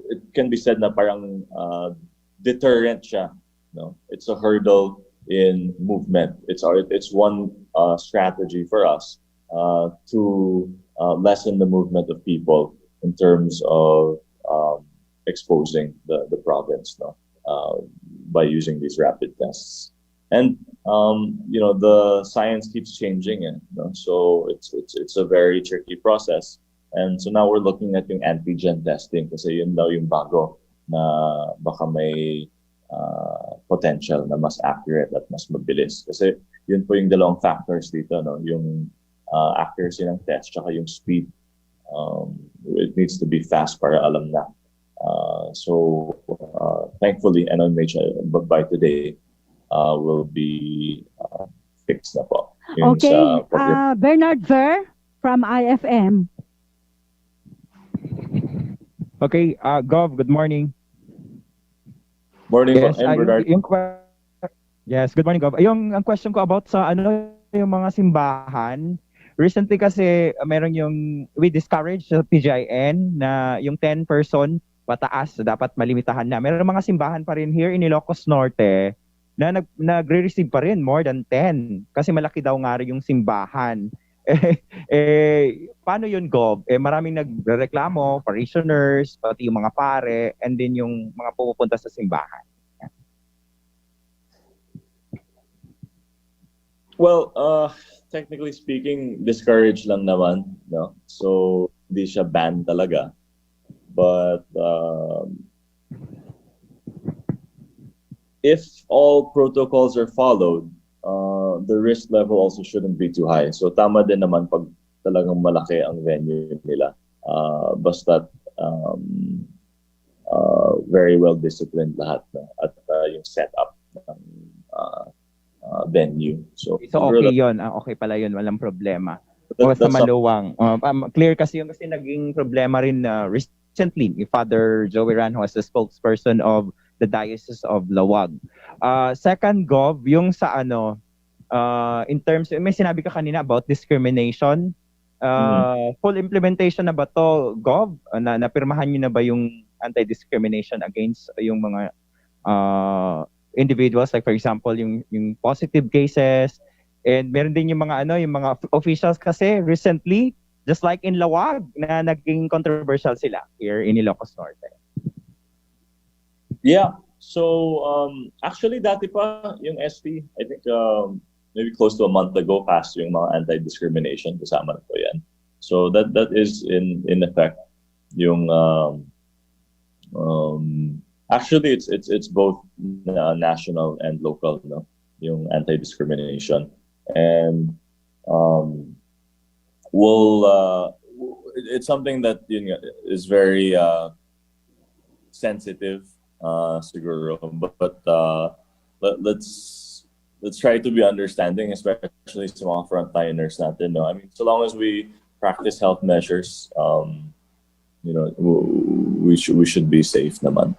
it can be said na parang uh, deterrent siya. No? It's a hurdle in movement. It's our, it's one uh, strategy for us uh, to uh, lessen the movement of people in terms of um, exposing the, the province, no? Uh, by using these rapid tests. And um, you know, the science keeps changing, eh, no? So it's it's it's a very tricky process. And so now we're looking at yung antigen testing kasi yun daw yung bago na baka may uh, potential na mas accurate at mas mabilis. Kasi yun po yung dalawang factors dito, no? Yung uh, accuracy ng test tsaka yung speed. Um, it needs to be fast para alam na. Uh, so, uh, thankfully, N M H, uh, b- by today, uh, will be uh, fixed na po. Yun Okay. sa program. Uh, Bernard Ver from I F M. Okay, uh, Gov, good morning. Morning po, Yes, I'm ah, yung, Bernard. yung que- Yes, good morning, Gov. Yung ang question ko about sa ano yung mga simbahan. Recently kasi uh, meron yung we discourage sa P G I N na yung ten person pataas dapat malimitahan na. Meron mga simbahan pa rin here in Ilocos Norte na nag, nagre-receive pa rin more than ten kasi malaki daw nga rin yung simbahan. Eh, eh, paano yun, Gov? Eh, maraming nagrereklamo, parishioners, pati yung mga pare, and then yung mga pumupunta sa simbahan. Well, uh, technically speaking, discouraged lang naman, no? So, hindi siya ban talaga. But um, if all protocols are followed, uh, the risk level also shouldn't be too high. So, tama din naman pag talagang malaki ang venue nila. Uh, basta um, uh, very well disciplined lahat, no? At uh, yung setup ng uh, uh, venue. So, So siguro okay that- yun. Ah, okay pala yun. Walang problema. that- O sa that's some- Maluwang. Um, um, clear kasi yun kasi naging problema rin na recently ni Father Joey Ran, who was the spokesperson of the Diocese of Laoag. Uh, second, Gov, yung sa ano, uh, in terms, may sinabi ka kanina about discrimination. Uh, full implementation na ba to, Gov? Uh, na napirmahan niyo na ba yung anti-discrimination against yung mga uh, individuals, like for example yung yung positive cases, and meron din yung mga ano, yung mga of- officials kasi recently, just like in Laoag, na naging controversial sila here in Ilocos Norte. Yeah. So, um, actually, dati pa yung S P, I think um, maybe close to a month ago, passed yung mga anti-discrimination, kasama na po yan. So, that that is in in effect. Yung, um, um, actually, it's it's it's both na national and local, no? Yung anti-discrimination. And um, we'll, uh, it's something that yun nga, is very uh, sensitive, uh, siguro. But, but uh, let, let's let's try to be understanding, especially sa mga frontliners natin, no? I mean, so long as we practice health measures, um, you know, w- we should we should be safe naman.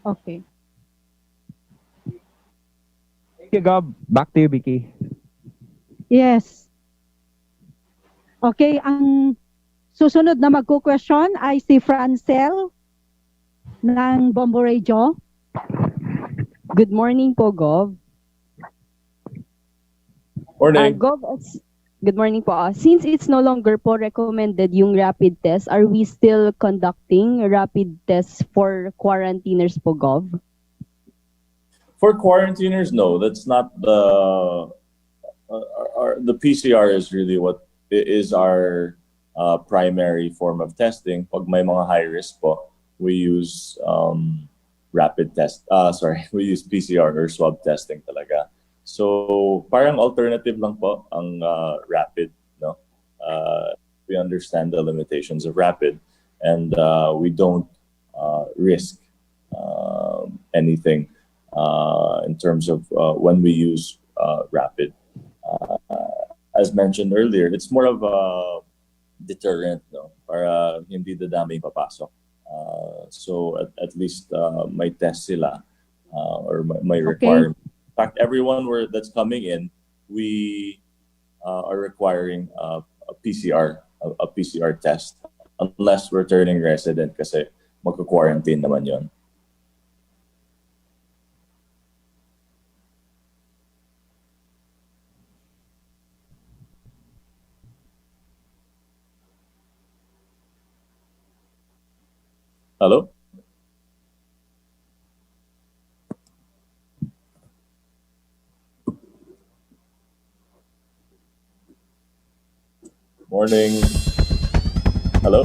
Okay. Thank you, Gov. Back to you, Vicky. Yes. Okay, ang susunod na magku-question ay si Francel ng Bombo Radio. Good morning po, Gov. Ah, Morning. Gov, it's- good morning po. Ah, since it's no longer po recommended yung rapid test, are we still conducting rapid tests for quarantiners po, Gov? For quarantiners, no, that's not the uh, our, the P C R is really what i- is our uh, primary form of testing. Pag may mga high risk po, we use um, rapid test. Ah, sorry, we use P C R or swab testing talaga. So, parang alternative lang po ang uh, rapid, no? Uh, we understand the limitations of rapid and uh, we don't uh, risk uh, anything uh, in terms of uh, when we use uh, rapid. Uh, as mentioned earlier, it's more of a deterrent, no? Para hindi dadami papasok. Uh, so at, at least uh, may test sila uh, or may, may Okay. requirement. In fact, everyone we're, that's coming in, we uh, are requiring uh, a P C R, a, a P C R test, unless returning resident kasi magka-quarantine naman yon. Hello? Morning. Hello?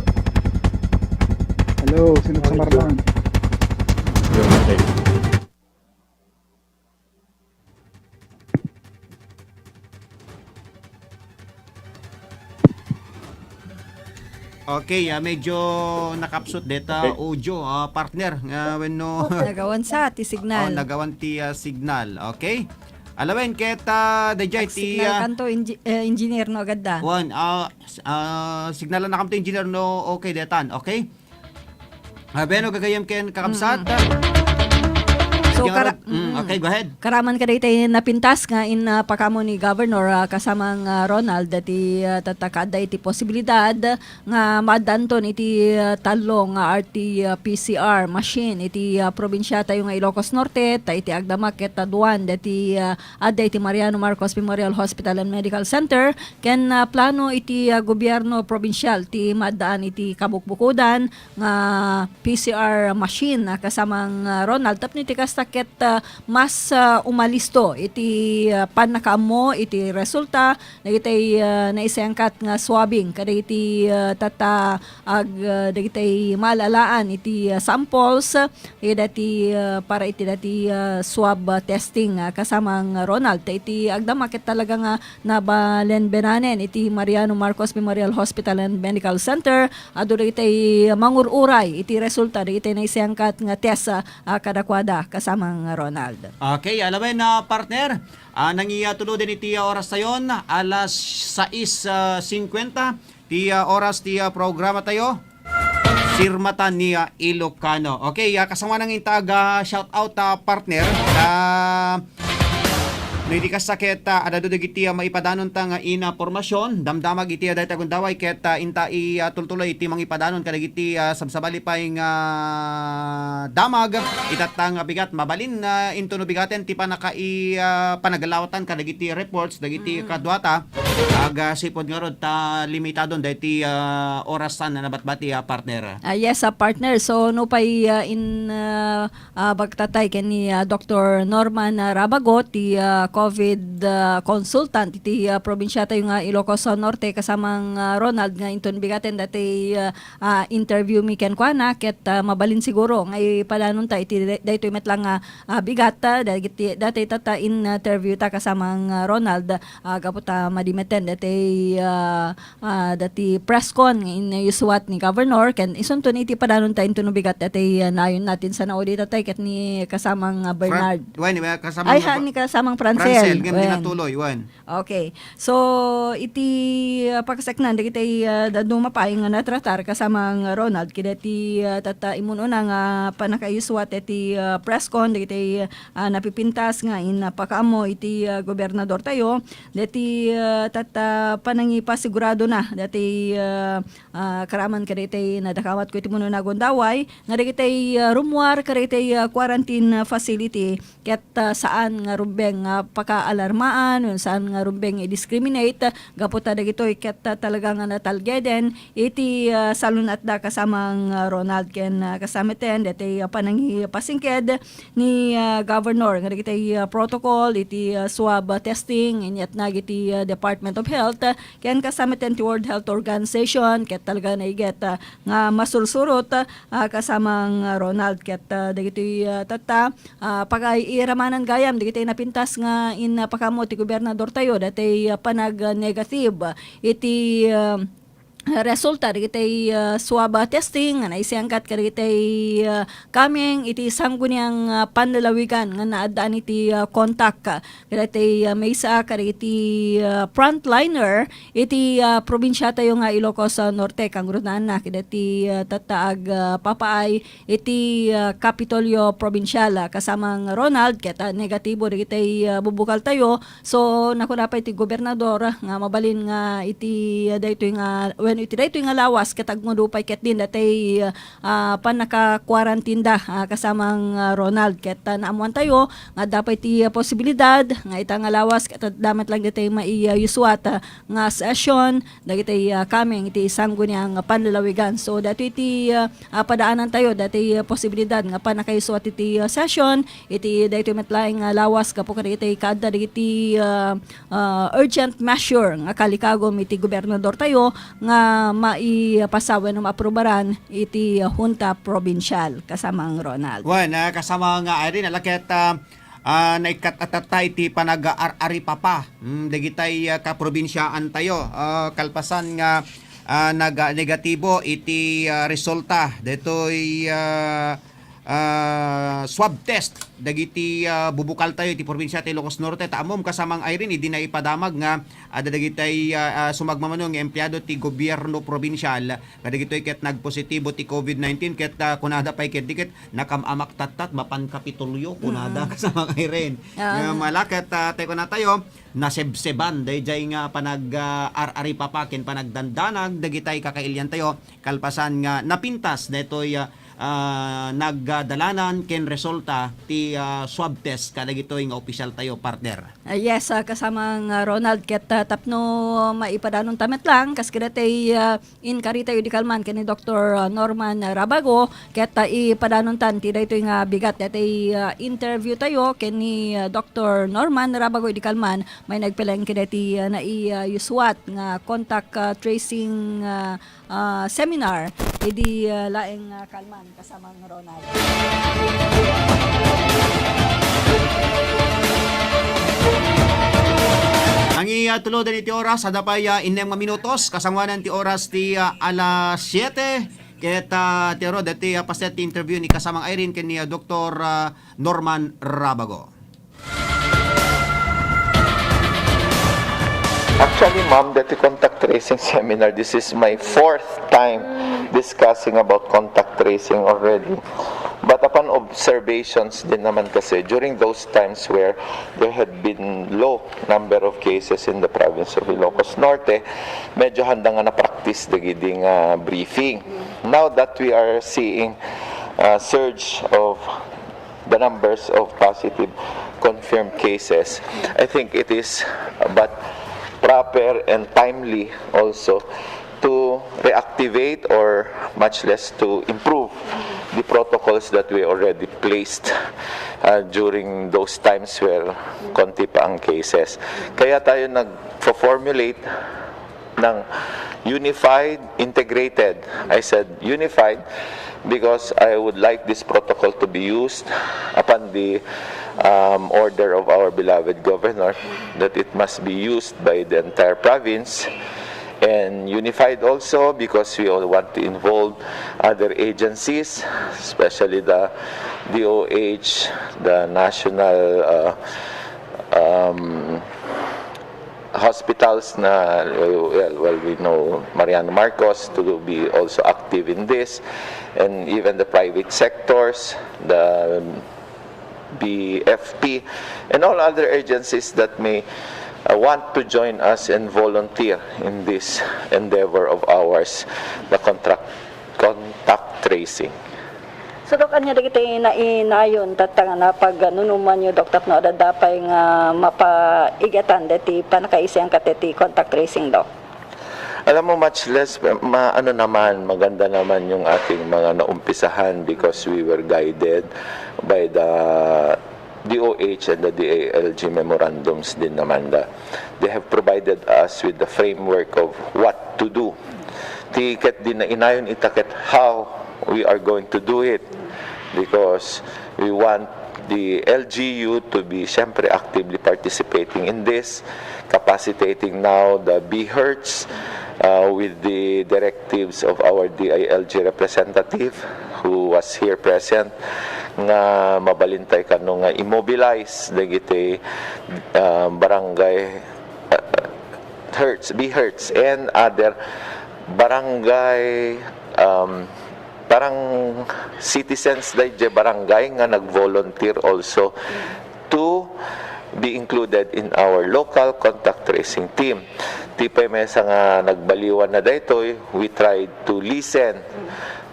Hello, sino sa Marlon? Okay. Okay, ah, medyo nakapsut deta Okay. audio, ah, partner, nga wenno Nagawan sa ti Oh, signal. nagawan ti ah, signal. Okay? Alawen ket ah, dayjay ti Signal ah, kanto, engi- eh, engineer, no, agad da. Wan, ah, s- ah, signalan na kamto engineer no okay detan, okay? Ah, beno gagayem ken kakabsat. So, Yang kara- arad- mm, mm. Okay, go ahead. Karaman kadaytay napintas nga in ah, pakamo ni Governor ah, kasamang ah, Ronald dati ah, tattaka adda iti posibilidad nga maaddanton iti ah, tallo nga R T P C R machine iti ah, probinsia tayo nga Ilocos Norte, ta iti agdama ket aduan dati ah, adda iti Mariano Marcos Memorial Hospital and Medical Center, ken ah, plano iti ah, gobierno probinsial ti maaddaan iti kabukbukodan nga P C R machine, ah, kasamang ah, Ronald. Tapno iti kasta ket ah, mas ah, umalisto iti ah, pannakaammo iti resulta dagiti ah, naisayangkat nga swabbing kadagiti ah, tata ag ah, dagiti maal-alaan iti ah, samples, eh, dati ah, para iti dati ah, swab ah, testing, ah, kasamang Ronald. Ta iti agdama ket talaga nga nabalenbenanen iti Mariano Marcos Memorial Hospital and Medical Center, adu dagiti mangur-uray iti resulta dagiti naisayangkat nga test ah, ah, kadakuada, kasamang Ronald. Okay, alawen na partner. Ah, nangiya tuluden iti ah, oras tayon, alas sais ah, singkuenta ti ah, oras ti ah, programa tayo. Sirmatan ni ah, Ilocano. Okay, ah, kasama nang intag ah, shout out ah, partner. Ah, no iti kasta ket ah, adadu dagiti ah, maipadanonta nga ina pormasyon, damdamag iti ah, dayta gundaway ket ah, inta i ah, tultuloy iti mangipadanon kadagiti ah, sabsabali pay nga damag itatta nga bigat mabalin ah, intuno bigaten ti panaka i ah, panaglaawatan kadagiti reports dagiti kaduata. Aga sipod ngarud ta limitadon daytoy ah, orasan a nabatbati a partner. Ah, yes, ah, partner. So, no pay ah, in ah, ah, bagtatay ken ni ah, Doktor Norman ah, Rabago, ti ah, COVID ah, consultant iti ah, probinsia tayo nga Ilocos Norte, kasamang ah, Ronald nga inton bigaten dati ah, ah, interview mi kenkuana, ket ah, mabalin siguro nga ipadanonta iti day- daytoy met lang nga ah, bigat ah, dagiti dati tatta interview ta kasamang ah, Ronald, ah, gapu ta madi metten dati ah, ah, dati press con nga inayusuat ni Governor ken isunton iti padanonta inton no bigat dati ah, nayon natin sa naudi tatay ket ni kasamang ah, Bernard. Wen, wen, kasamang Ay, ha, ni kasamang Francis. Cancel, ngem di natuloy, wen. Okay. So, iti, ah, pakasaknaan dagiti, ah, dadduma pay nga natratar kasamang Ronald, kadagiti, ah, tatta immun-una nga pannakayuswa ti, ah, press con, dagiti, ah, napipintas nga in-, ah, pakaammo iti, ah, gobernador tayo, dagiti, ah, tatta panangipasigurado na, dagiti, ah, ah, karaman kadagiti nadakamat ko iti immun-una a gundaway, nga dagiti, ah, rummuar kadagiti, ah, quarantine facility, ket, ah, saan nga rumbeng nga pakaalarmaan, wenno saan nga rumbeng i-discriminate, gapu ta dagitoy ket, ah, talaga nga natalgeden iti, ah, salun-atda kasamang, ah, Ronald ken, ah, kasamiten, dagiti, ah, panangipasingked ni, ah, Governor nga dagiti, ah, protocol iti, ah, swab, ah, testing, inyatnag iti, ah, Department of Health, ah, ken kasamiten ti World Health Organization, ket talaga naiget, ah, nga masursurot, ah, kasamang, ah, Ronald, ket, ah, dagitoy, ah, tatta, ah, pagay-iramanan gayam dagiti napintas nga in-, ah, pakaammo ti gobernador tayo, dagiti, ah, panag-negative iti, ah, resulta dagiti, ah, swab, ah, testing nga naisengkat kadagiti, ah, kameng iti sangguniang, ah, panlalawigan nga naaddaan iti, ah, kontak, ah, kadagiti, ah, maysa kadagiti, ah, frontliner iti, ah, probinsia tayo nga Ilocos, ah, Norte, kangrunaanna kadagiti, ah, tatta ag, ah, papaay iti, ah, Kapitolyo Probinsial, ah, kasamang Ronald, ket, ah, negatibo dagiti, ah, bubukal tayo. So, nakuna pay ti gobernador nga mabalin nga iti, ah, daytoy nga, wenno iti daytoy nga lawas, ket agngudupay ketdin dagiti, ah, pannaka-quarantine da, ah, kasamang, ah, Ronald. Ket, ah, naammuan tayo nga adda pay ti, ah, posibilidad nga ita nga lawas, ket adda met lang dagiti maiyuswat, ah, nga session, dagiti, ah, kameng iti sangguniang panlalawigan. So, daytoy ti, ah, ah, padaanan tayo, daytoy, ah, posibilidad nga pannakayuswat iti, ah, session, iti daytoy met laeng nga lawas gapu kadagiti kaadda dagiti, ah, ah, urgent measure nga kalikagum iti gobernador tayo nga maipasa wenno maaprubaran iti, ah, Junta Provincial, kasamang Ronald. Wen, ah, kasama nga Irene, ala ket, ah, ah, naikkat-atatta iti panag-ar-aripapa, mm, dagitay, ah, kaprobinsiaan tayo. Ah, kalpasan nga, ah, nag-, negatibo iti, ah, resulta daytoy, ah, ah, swab test dagiti, ah, bubukal tayo iti probinsia ti Ilocos Norte. Ta ammom, kasamang Irene, idi naipadamag nga adda dagitay, ah, ah, sumagmamano nga empleado ti gobierno probinsial, kadagitoy ket nagpositibo ti covid nineteen, ket, ah, kunada pay ketdi ket nakam-amak tattat, mapan Kapitolyo, kunada, mm, kasamang Irene. Ah. Nga malaket, ah, tay kunatayo, nasebseban dayjay nga panag, ah, ar-aripapa ken panagdandanag dagitay kakailiantayo, kalpasan nga napintas daytoy, ah, ah, nagdalanan ken resulta ti, ah, swab test kadagitoy nga opisyaltayo, partner. Ah, yes, ah, kasamang, ah, Ronald, ket, ah, tapno maipadanonta met lang, kas kadagitay, ah, inkaritayo idi kalman ken ni Doktor Norman Rabago, ket, ah, ipadanontan ti daytoy nga bigat daytoy, ah, interview tayo ken ni, ah, Doktor Norman Rabago idi kalman, may nagpeleng ken daytoy, ah, nai, ah, yusuat nga contact, ah, tracing, ah, ah, seminar idi, ah, laeng, ah, kalman. Kasamang Ronald. Nangi, ah, tulo den iti oras, adda pay, ah, innem nga minutos, kasangoanan ti oras ti, ah, alas siete. Ket, ah, ti aro, dati, ah, paset ti interview ni kasamang Irene ken ni, ah, Doktor, ah, Norman Rabago. Actually, ma'am, dati contact tracing seminar, this is my fourth time discussing about contact tracing already. But upon observations din naman kasi, during those times where there had been low number of cases in the province of Ilocos Norte, medyo handa nga na-practice dagidi nga briefing. Now that we are seeing a surge of the numbers of positive confirmed cases, I think it is but proper and timely also to reactivate or much less to improve the protocols that we already placed, uh, during those times where konti pa ang cases. Kaya tayo nag-formulate ng unified, integrated. I said unified because I would like this protocol to be used upon the, um, order of our beloved governor, that it must be used by the entire province, and unified also because we all want to involve other agencies, especially the D O H, the National, uh, um, hospitals na, well, well, we know Mariano Marcos to be also active in this, and even the private sectors, the B F P, and all other agencies that may uh, want to join us and volunteer in this endeavor of ours, the contract, contact tracing. So, Dok, ania dagiti nainayon tatta nga napagnunumanyo, Dok, tapno adda pay nga mapaigatan deti pannakaisayang ket deti contact tracing, Dok? Alam mo, much less, ma, ano naman, maganda naman yung ating mga naumpisahan because we were guided by the D O H and the D I L G memorandums din naman. The, they have provided us with the framework of what to do. Ti ket di nainayon ita ket how we are going to do it, because we want the L G U to be siyempre actively participating in this, capacitating now the B Hertz uh, with the directives of our D I L G representative who was here present, nga mabalintay kano nga immobilize dagiti uh, barangay uh, Hertz, B Hertz, and other barangay, um, parang citizens dayjay barangay nga nag-volunteer also to be included in our local contact tracing team. Ti pay maysa nga nagbaliwan na daytoy, we tried to listen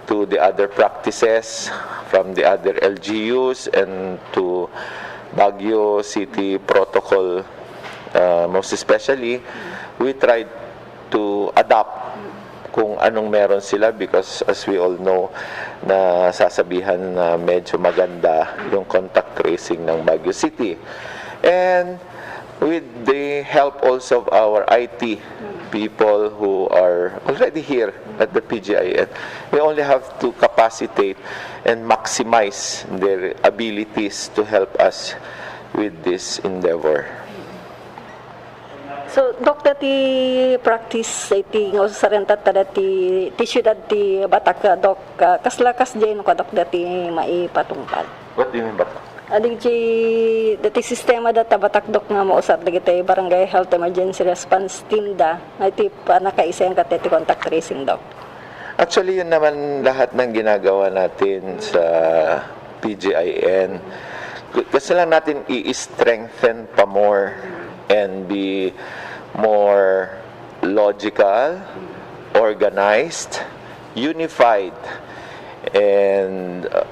to the other practices from the other L G Us and to Baguio City protocol, uh, most especially, we tried to adapt kung anong meron sila, because as we all know, nasasabihan na medyo maganda yung contact tracing ng Baguio City. And with the help also of our I T people who are already here at the P G I N, we only have to capacitate and maximize their abilities to help us with this endeavor. So, Dok, dati practice iti nga usaren tatta dati ti siudad ti Batak, Dok, ah, kasla kasdiay no ka, Dok, dati maipatungpal? What do you mean by that? Adi, dati sistema data Batak, Dok, nga mausar dagiti Barangay Health Emergency Response Team da, nga iti pannakaisayang ket iti contact tracing, Dok. Actually, yun naman lahat ng ginagawa natin sa P G I N. Gusto lang natin i-strengthen pa more and be more logical, organized, unified, and uh,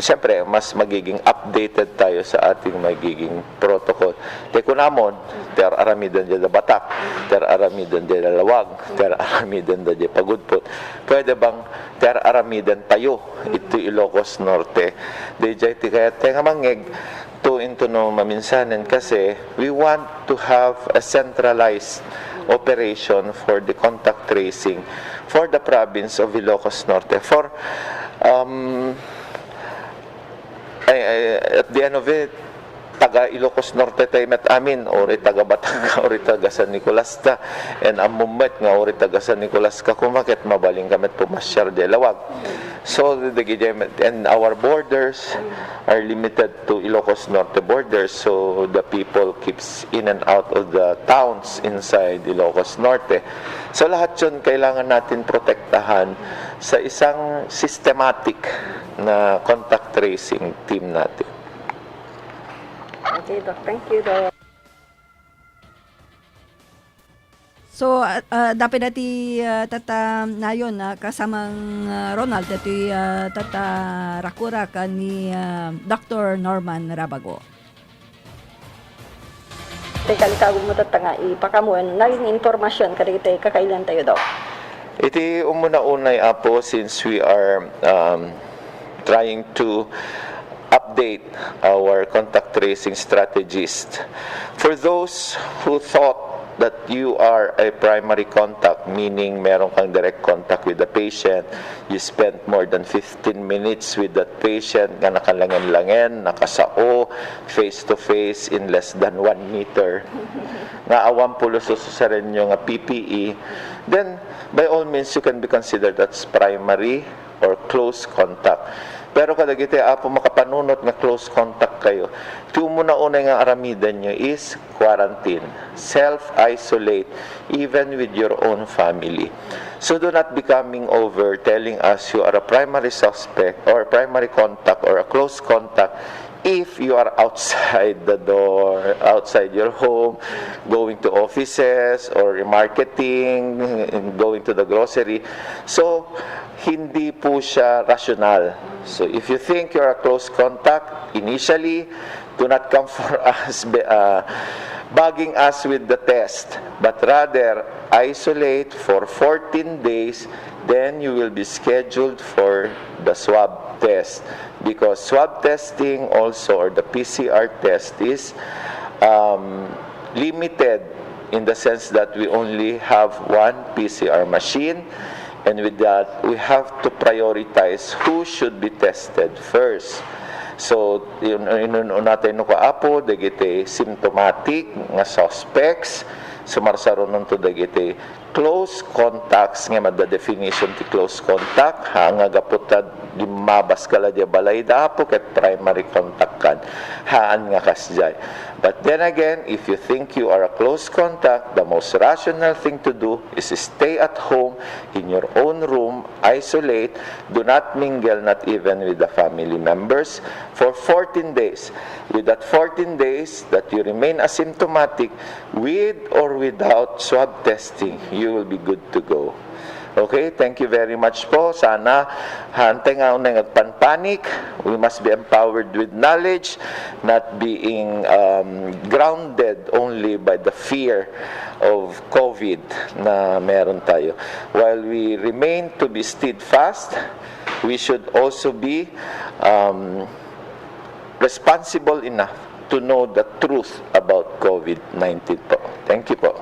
siyempre, mas magiging updated tayo sa ating magiging protocol. Te kunamon, ti ar-aramiden da Batak, ti ar-aramiden da Laoag, ti ar-aramiden da Pagudpod. Pwede bang ti ar-aramiden tayo iti Ilocos Norte? Dayjay ti kayat tayo nga mangngeg, to into no maminsanen, kasi we want to have a centralized operation for the contact tracing for the province of Ilocos Norte. For, um, ay, ay, at the end of it, taga Ilocos Norte tayo met amin, uri taga Batangas, uri taga San Nicolas ta, and ammom met nga uri taga San Nicolas ka, koma ket mabalin ka met pumasyar di Laoag. So, dagiti, and our borders are limited to Ilocos Norte borders, so the people keeps in and out of the towns inside Ilocos Norte. So, lahat yun kailangan natin protektahan sa isang systematic na contact tracing team natin. Okay, Doc. Thank you, Doc. So, ah, ah, dapay dati, ah, tata nayon, ah, kasamang, ah, Ronald, dati, ah, tata rakurak ni, ah, Doctor Norman Rabago. Tay kalikagum mo tatta nga ipakaammoen, naging impormasyon kadagiti kakailian tayo, Doc. Iti umuna-unay, Apo, since we are, um, trying to update our contact tracing strategist. For those who thought that you are a primary contact, meaning meron kang direct contact with the patient, you spent more than fifteen minutes with that patient nga nakalangen-langen, nakasao, face to face in less than one meter, nga awan pulos ususarenyo nga P P E, then by all means you can be considered as primary or close contact. Pero kadagiti, Apo, makapanunot nga close contact kayo, ti umuna unay nga aramidenyo is quarantine, self-isolate, even with your own family. So do not be coming over telling us you are a primary suspect or a primary contact or a close contact if you are outside the door, outside your home, going to offices or marketing, going to the grocery. So, hindi po siya rational. So, if you think you're a close contact, initially, do not come for us, be- uh, bugging us with the test, but rather isolate for fourteen days, then you will be scheduled for the swab test. Because swab testing also, or the P C R test, is um, limited in the sense that we only have one P C R machine, and with that, we have to prioritize who should be tested first. So, yun, yun, yun, natay no kaapo, dagiti symptomatic nga suspects, sumarsarunon to dagiti close contacts, nga adda definition ti close contact, ha, nga gapu ta limmabas ka la diay balay da Apo, ket primary contact kan. Haan nga kasdiay. But then again, if you think you are a close contact, the most rational thing to do is stay at home in your own room, isolate, do not mingle, not even with the family members, for fourteen days. With that fourteen days that you remain asymptomatic, with or without swab testing, you will be good to go. Okay, thank you very much po. Sana, hantay nga unay agpanpanik. We must be empowered with knowledge, not being um, grounded only by the fear of COVID na meron tayo. While we remain to be steadfast, we should also be um, responsible enough to know the truth about COVID nineteen po. Thank you po.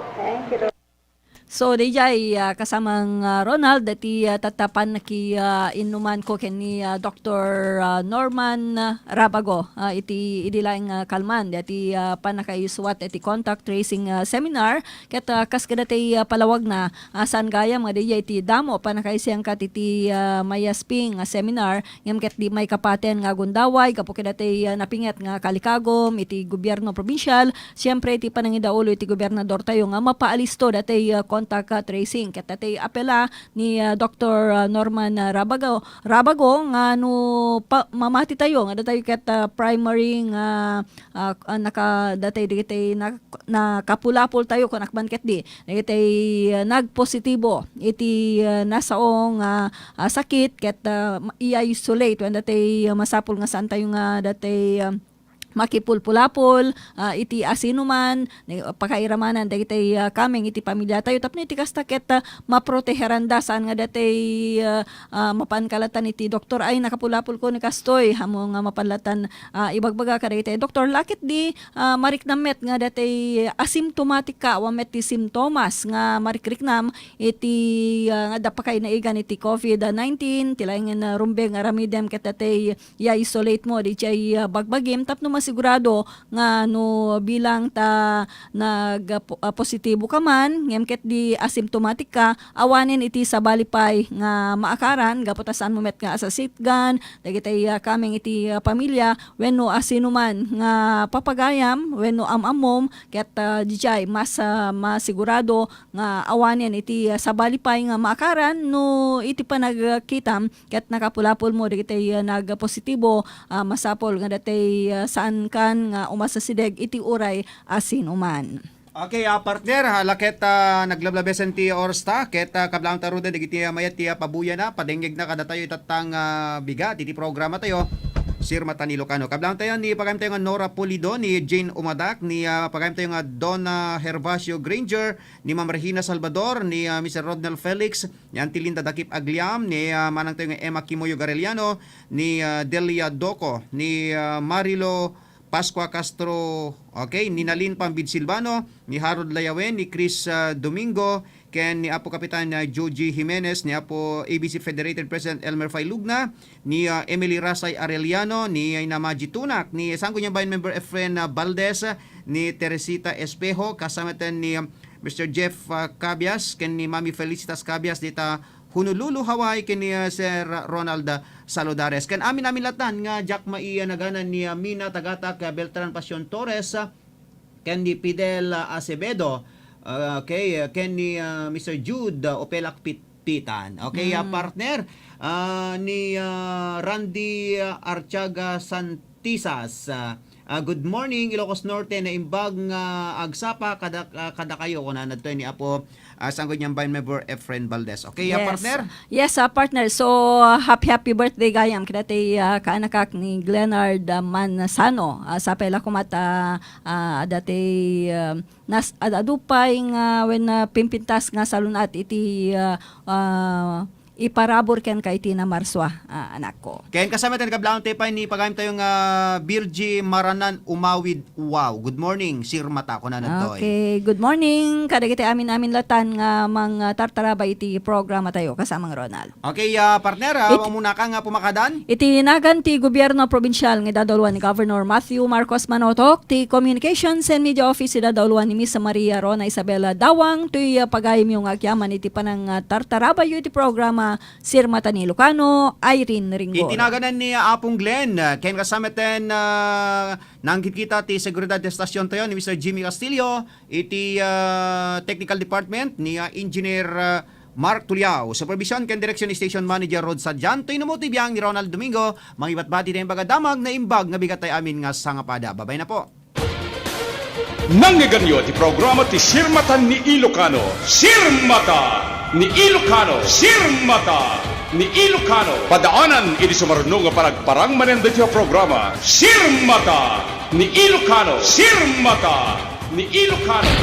So, dayjay, ah, kasamang, ah, Ronald, dati, ah, tatta pannaki, ah, innuman ko ken ni, ah, Doktor, ah, Norman, ah, Rabago, ah, iti idi laeng, ah, kalman, dati, ah, pannakaisuat iti contact tracing, ah, seminar, ket, ah, kas kadati, ah, palawagna, ah, saan gayam nga dayjay iti damo, pannakaisengka iti, ah, mayasping, ah, seminar, ngem ket di maikapaten nga agundaway gapu kadati, ah, napinget nga kalikagum iti gobierno probinsial, siempre iti panangidaulo iti gobernadortayo nga mapaalisto dati, ah, contact, ah, tracing. Ket dati apela ni, ah, Doktor, ah, Norman, ah, Rabago, Rabago nga no pa, mamatitayo nga datayo ket, ah, primary nga, ah, ah, naka, dati dagiti na, nakapulapultayo kun akman ket di. Dagiti, ah, nagpositibo iti, ah, nasao nga, ah, sakit ket, ah, ma-, i-isolate wen dati, ah, masapul nga saantayo nga dati, ah, makipulpulapol, ah, iti asinoman, ni, pakairamanan dagiti, ah, kameng iti pamiliatayo tapno iti kasta ket, ah, maproteheranda saan nga dati, ah, ah, mapan kalatan iti doktor, "Ay, nakapulapol ko ni kastoy," amo nga mapan latan, ah, ibagbaga kadagiti doktor. Lakit di, ah, mariknam met nga dati asymptomatic ka, awan met ti simptomas nga marikriknam iti, ah, nga adda pakainaigan iti COVID nineteen, ti laengen, ah, rumbeng aramidem ket dati i-isolate mo, di jay, ah, bagbagim tapno masigurado nga no bilang ta nag, ah, po-, ah, positibo ka man, ngem ket di asymptomatic ka, awanen iti sabali pay nga maakaran gapu ta saan mo met nga asasitgan dagiti, ah, kameng iti, ah, pamilya wenno asinoman nga papagayam wenno am-ammom ket, ah, dijay mas, ah, masigurado nga awanen iti, ah, sabali pay nga maakaran no iti panagkitam ket nakapulapol mo dagiti, ah, nagpositibo, ah, masapol nga dati, ah, saan kan nga umasasideg iti uray asinoman. Okay, ah, partner, ah, laket, ah, naglablabesen ti oras ta, ket, ah, kablaang ta ruden dagiti, ah, mayat ti, ah, pabuyana, padengngegna kadatayo itattang, ah, bigat iti programa tayo, Sir Matan Ilocano. Kablaang tayo ni pagayam tayo nga Nora Pulido, ni Jane Umadak, ni, ah, pagayam tayo nga Donna Herbacio Granger, ni Ma'am Regina Salvador, ni, ah, Mister Rodnel Felix, ni Auntie Linda Dakip Agliam, ni, ah, manang tayo nga Emma Kimoyog Arellano, ni, ah, Delia Doco, ni, ah, Marilo Pascua Castro, okay, ni Nalin Pambid Silvano, ni Harold Layawen, ni Chris, ah, Domingo, ken ni Apo Kapitan, ah, Joji Jimenez, ni Apo A B C Federated President Elmer Failugna, ni, ah, Emily Rasay Arellano, ni Ina Maji Tunak, ni Sangguniang Bayan Member Efren, ah, Valdez, ni Teresita Espejo, kasamaten ni, ah, Mister Jeff, ah, Cabias, ken ni Mami Felicitas Cabias, dita Honolulu, Hawaii, ken ni, ah, Sir Ronald, ah, Saludares. Ken amin-amin latan nga Jack Maia naganan ni, ah, Mina Tagatak, ah, Beltran Pasion Torres, ah, ken ni Fidel, ah, Acevedo, ah, okay, ah, ken ni, ah, Mister Jude, ah, Opelak Pitpitan. Okay, ah, Mm. partner, ah, ni, ah, Randy, ah, Artiaga Santisas, ah, ah, good morning, Ilocos Norte, naimbag nga agsapa kada, ah, kadakayo, kunana ditoy ni Apo, ah, Sangguniang Vice Member Efren Valdez. Okay, ah, Yes. partner? Yes, ah, partner. So, ah, happy, happy birthday gayam kadagiti, ah, kaanakak ni Glenard, ah, Manzano. Ah, sapay la koma ta, ah, adda ti, ah, nas-, ad-, adu pay nga wen, ah, pimpintas nga salun-at iti, ah, ah, iparabur kenka iti namarsua, ah, anakko. Ken kasama tayo, nagablaon tayo pay ni pagayam tayo nga Virgie Maranan Umawid. Wow. Good morning, Sir Mata, kunana ditoy. Okay, good morning kadagiti amin-amin latan nga mangtartaraba iti programa tayo, kasamang Ronald. Okay, ah, partner, ah, It- umuna ka nga pumakadan? Iti nagan ti gobierno probinsial nga idadauluan ni Governor Matthew Marcos Manotok, ti Communications and Media Office idadauluan ni Miss Maria Rona Isabela Dawang, toy, ah, pagayamyo nga agyaman iti panangtartarabayo iti programa Sir Mata ni Ilocano, Irene Ringgolo. Iti naganan ni Apong Glenn, ah, ken kasama ten, ah, nangkitkita ti seguridad ti estasion tayo ni Mister Jimmy Castillo, iti, ah, technical department ni, ah, Engineer, ah, Mark Tuliao, supervision ken direction ni Station Manager Rod Sadian, toy numuti biang ni Ronald Domingo, mangibatbati tayo imbag a damag, naimbag nga bigat tayo amin nga sangapada. Babay na po. Nangyiganyo ti programa ti Sirmatan ni Ilocano. Sirmata ni Ilocano. Sirmata ni Ilocano. Padaanan iti sumaruno nga panagparang manen daytoy a programa. Sirmata ni Ilocano. Sirmata ni Ilocano.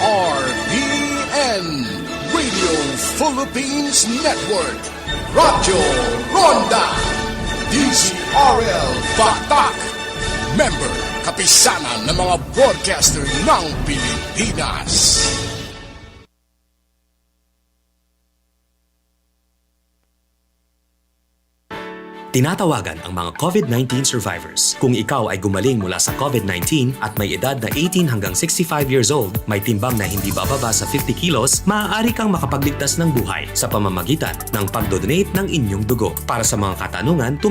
R P N, Radio Philippines Network, Radyo Ronda, D Z R L Batak, member, Kapisanan ng mga Broadcaster ng Pilipinas. Tinatawagan ang mga COVID nineteen survivors. Kung ikaw ay gumaling mula sa COVID nineteen at may edad na eighteen hanggang sixty-five years old, may timbang na hindi bababa sa fifty kilos, maaari kang makapagligtas ng buhay sa pamamagitan ng pagdodonate ng inyong dugo. Para sa mga katanungan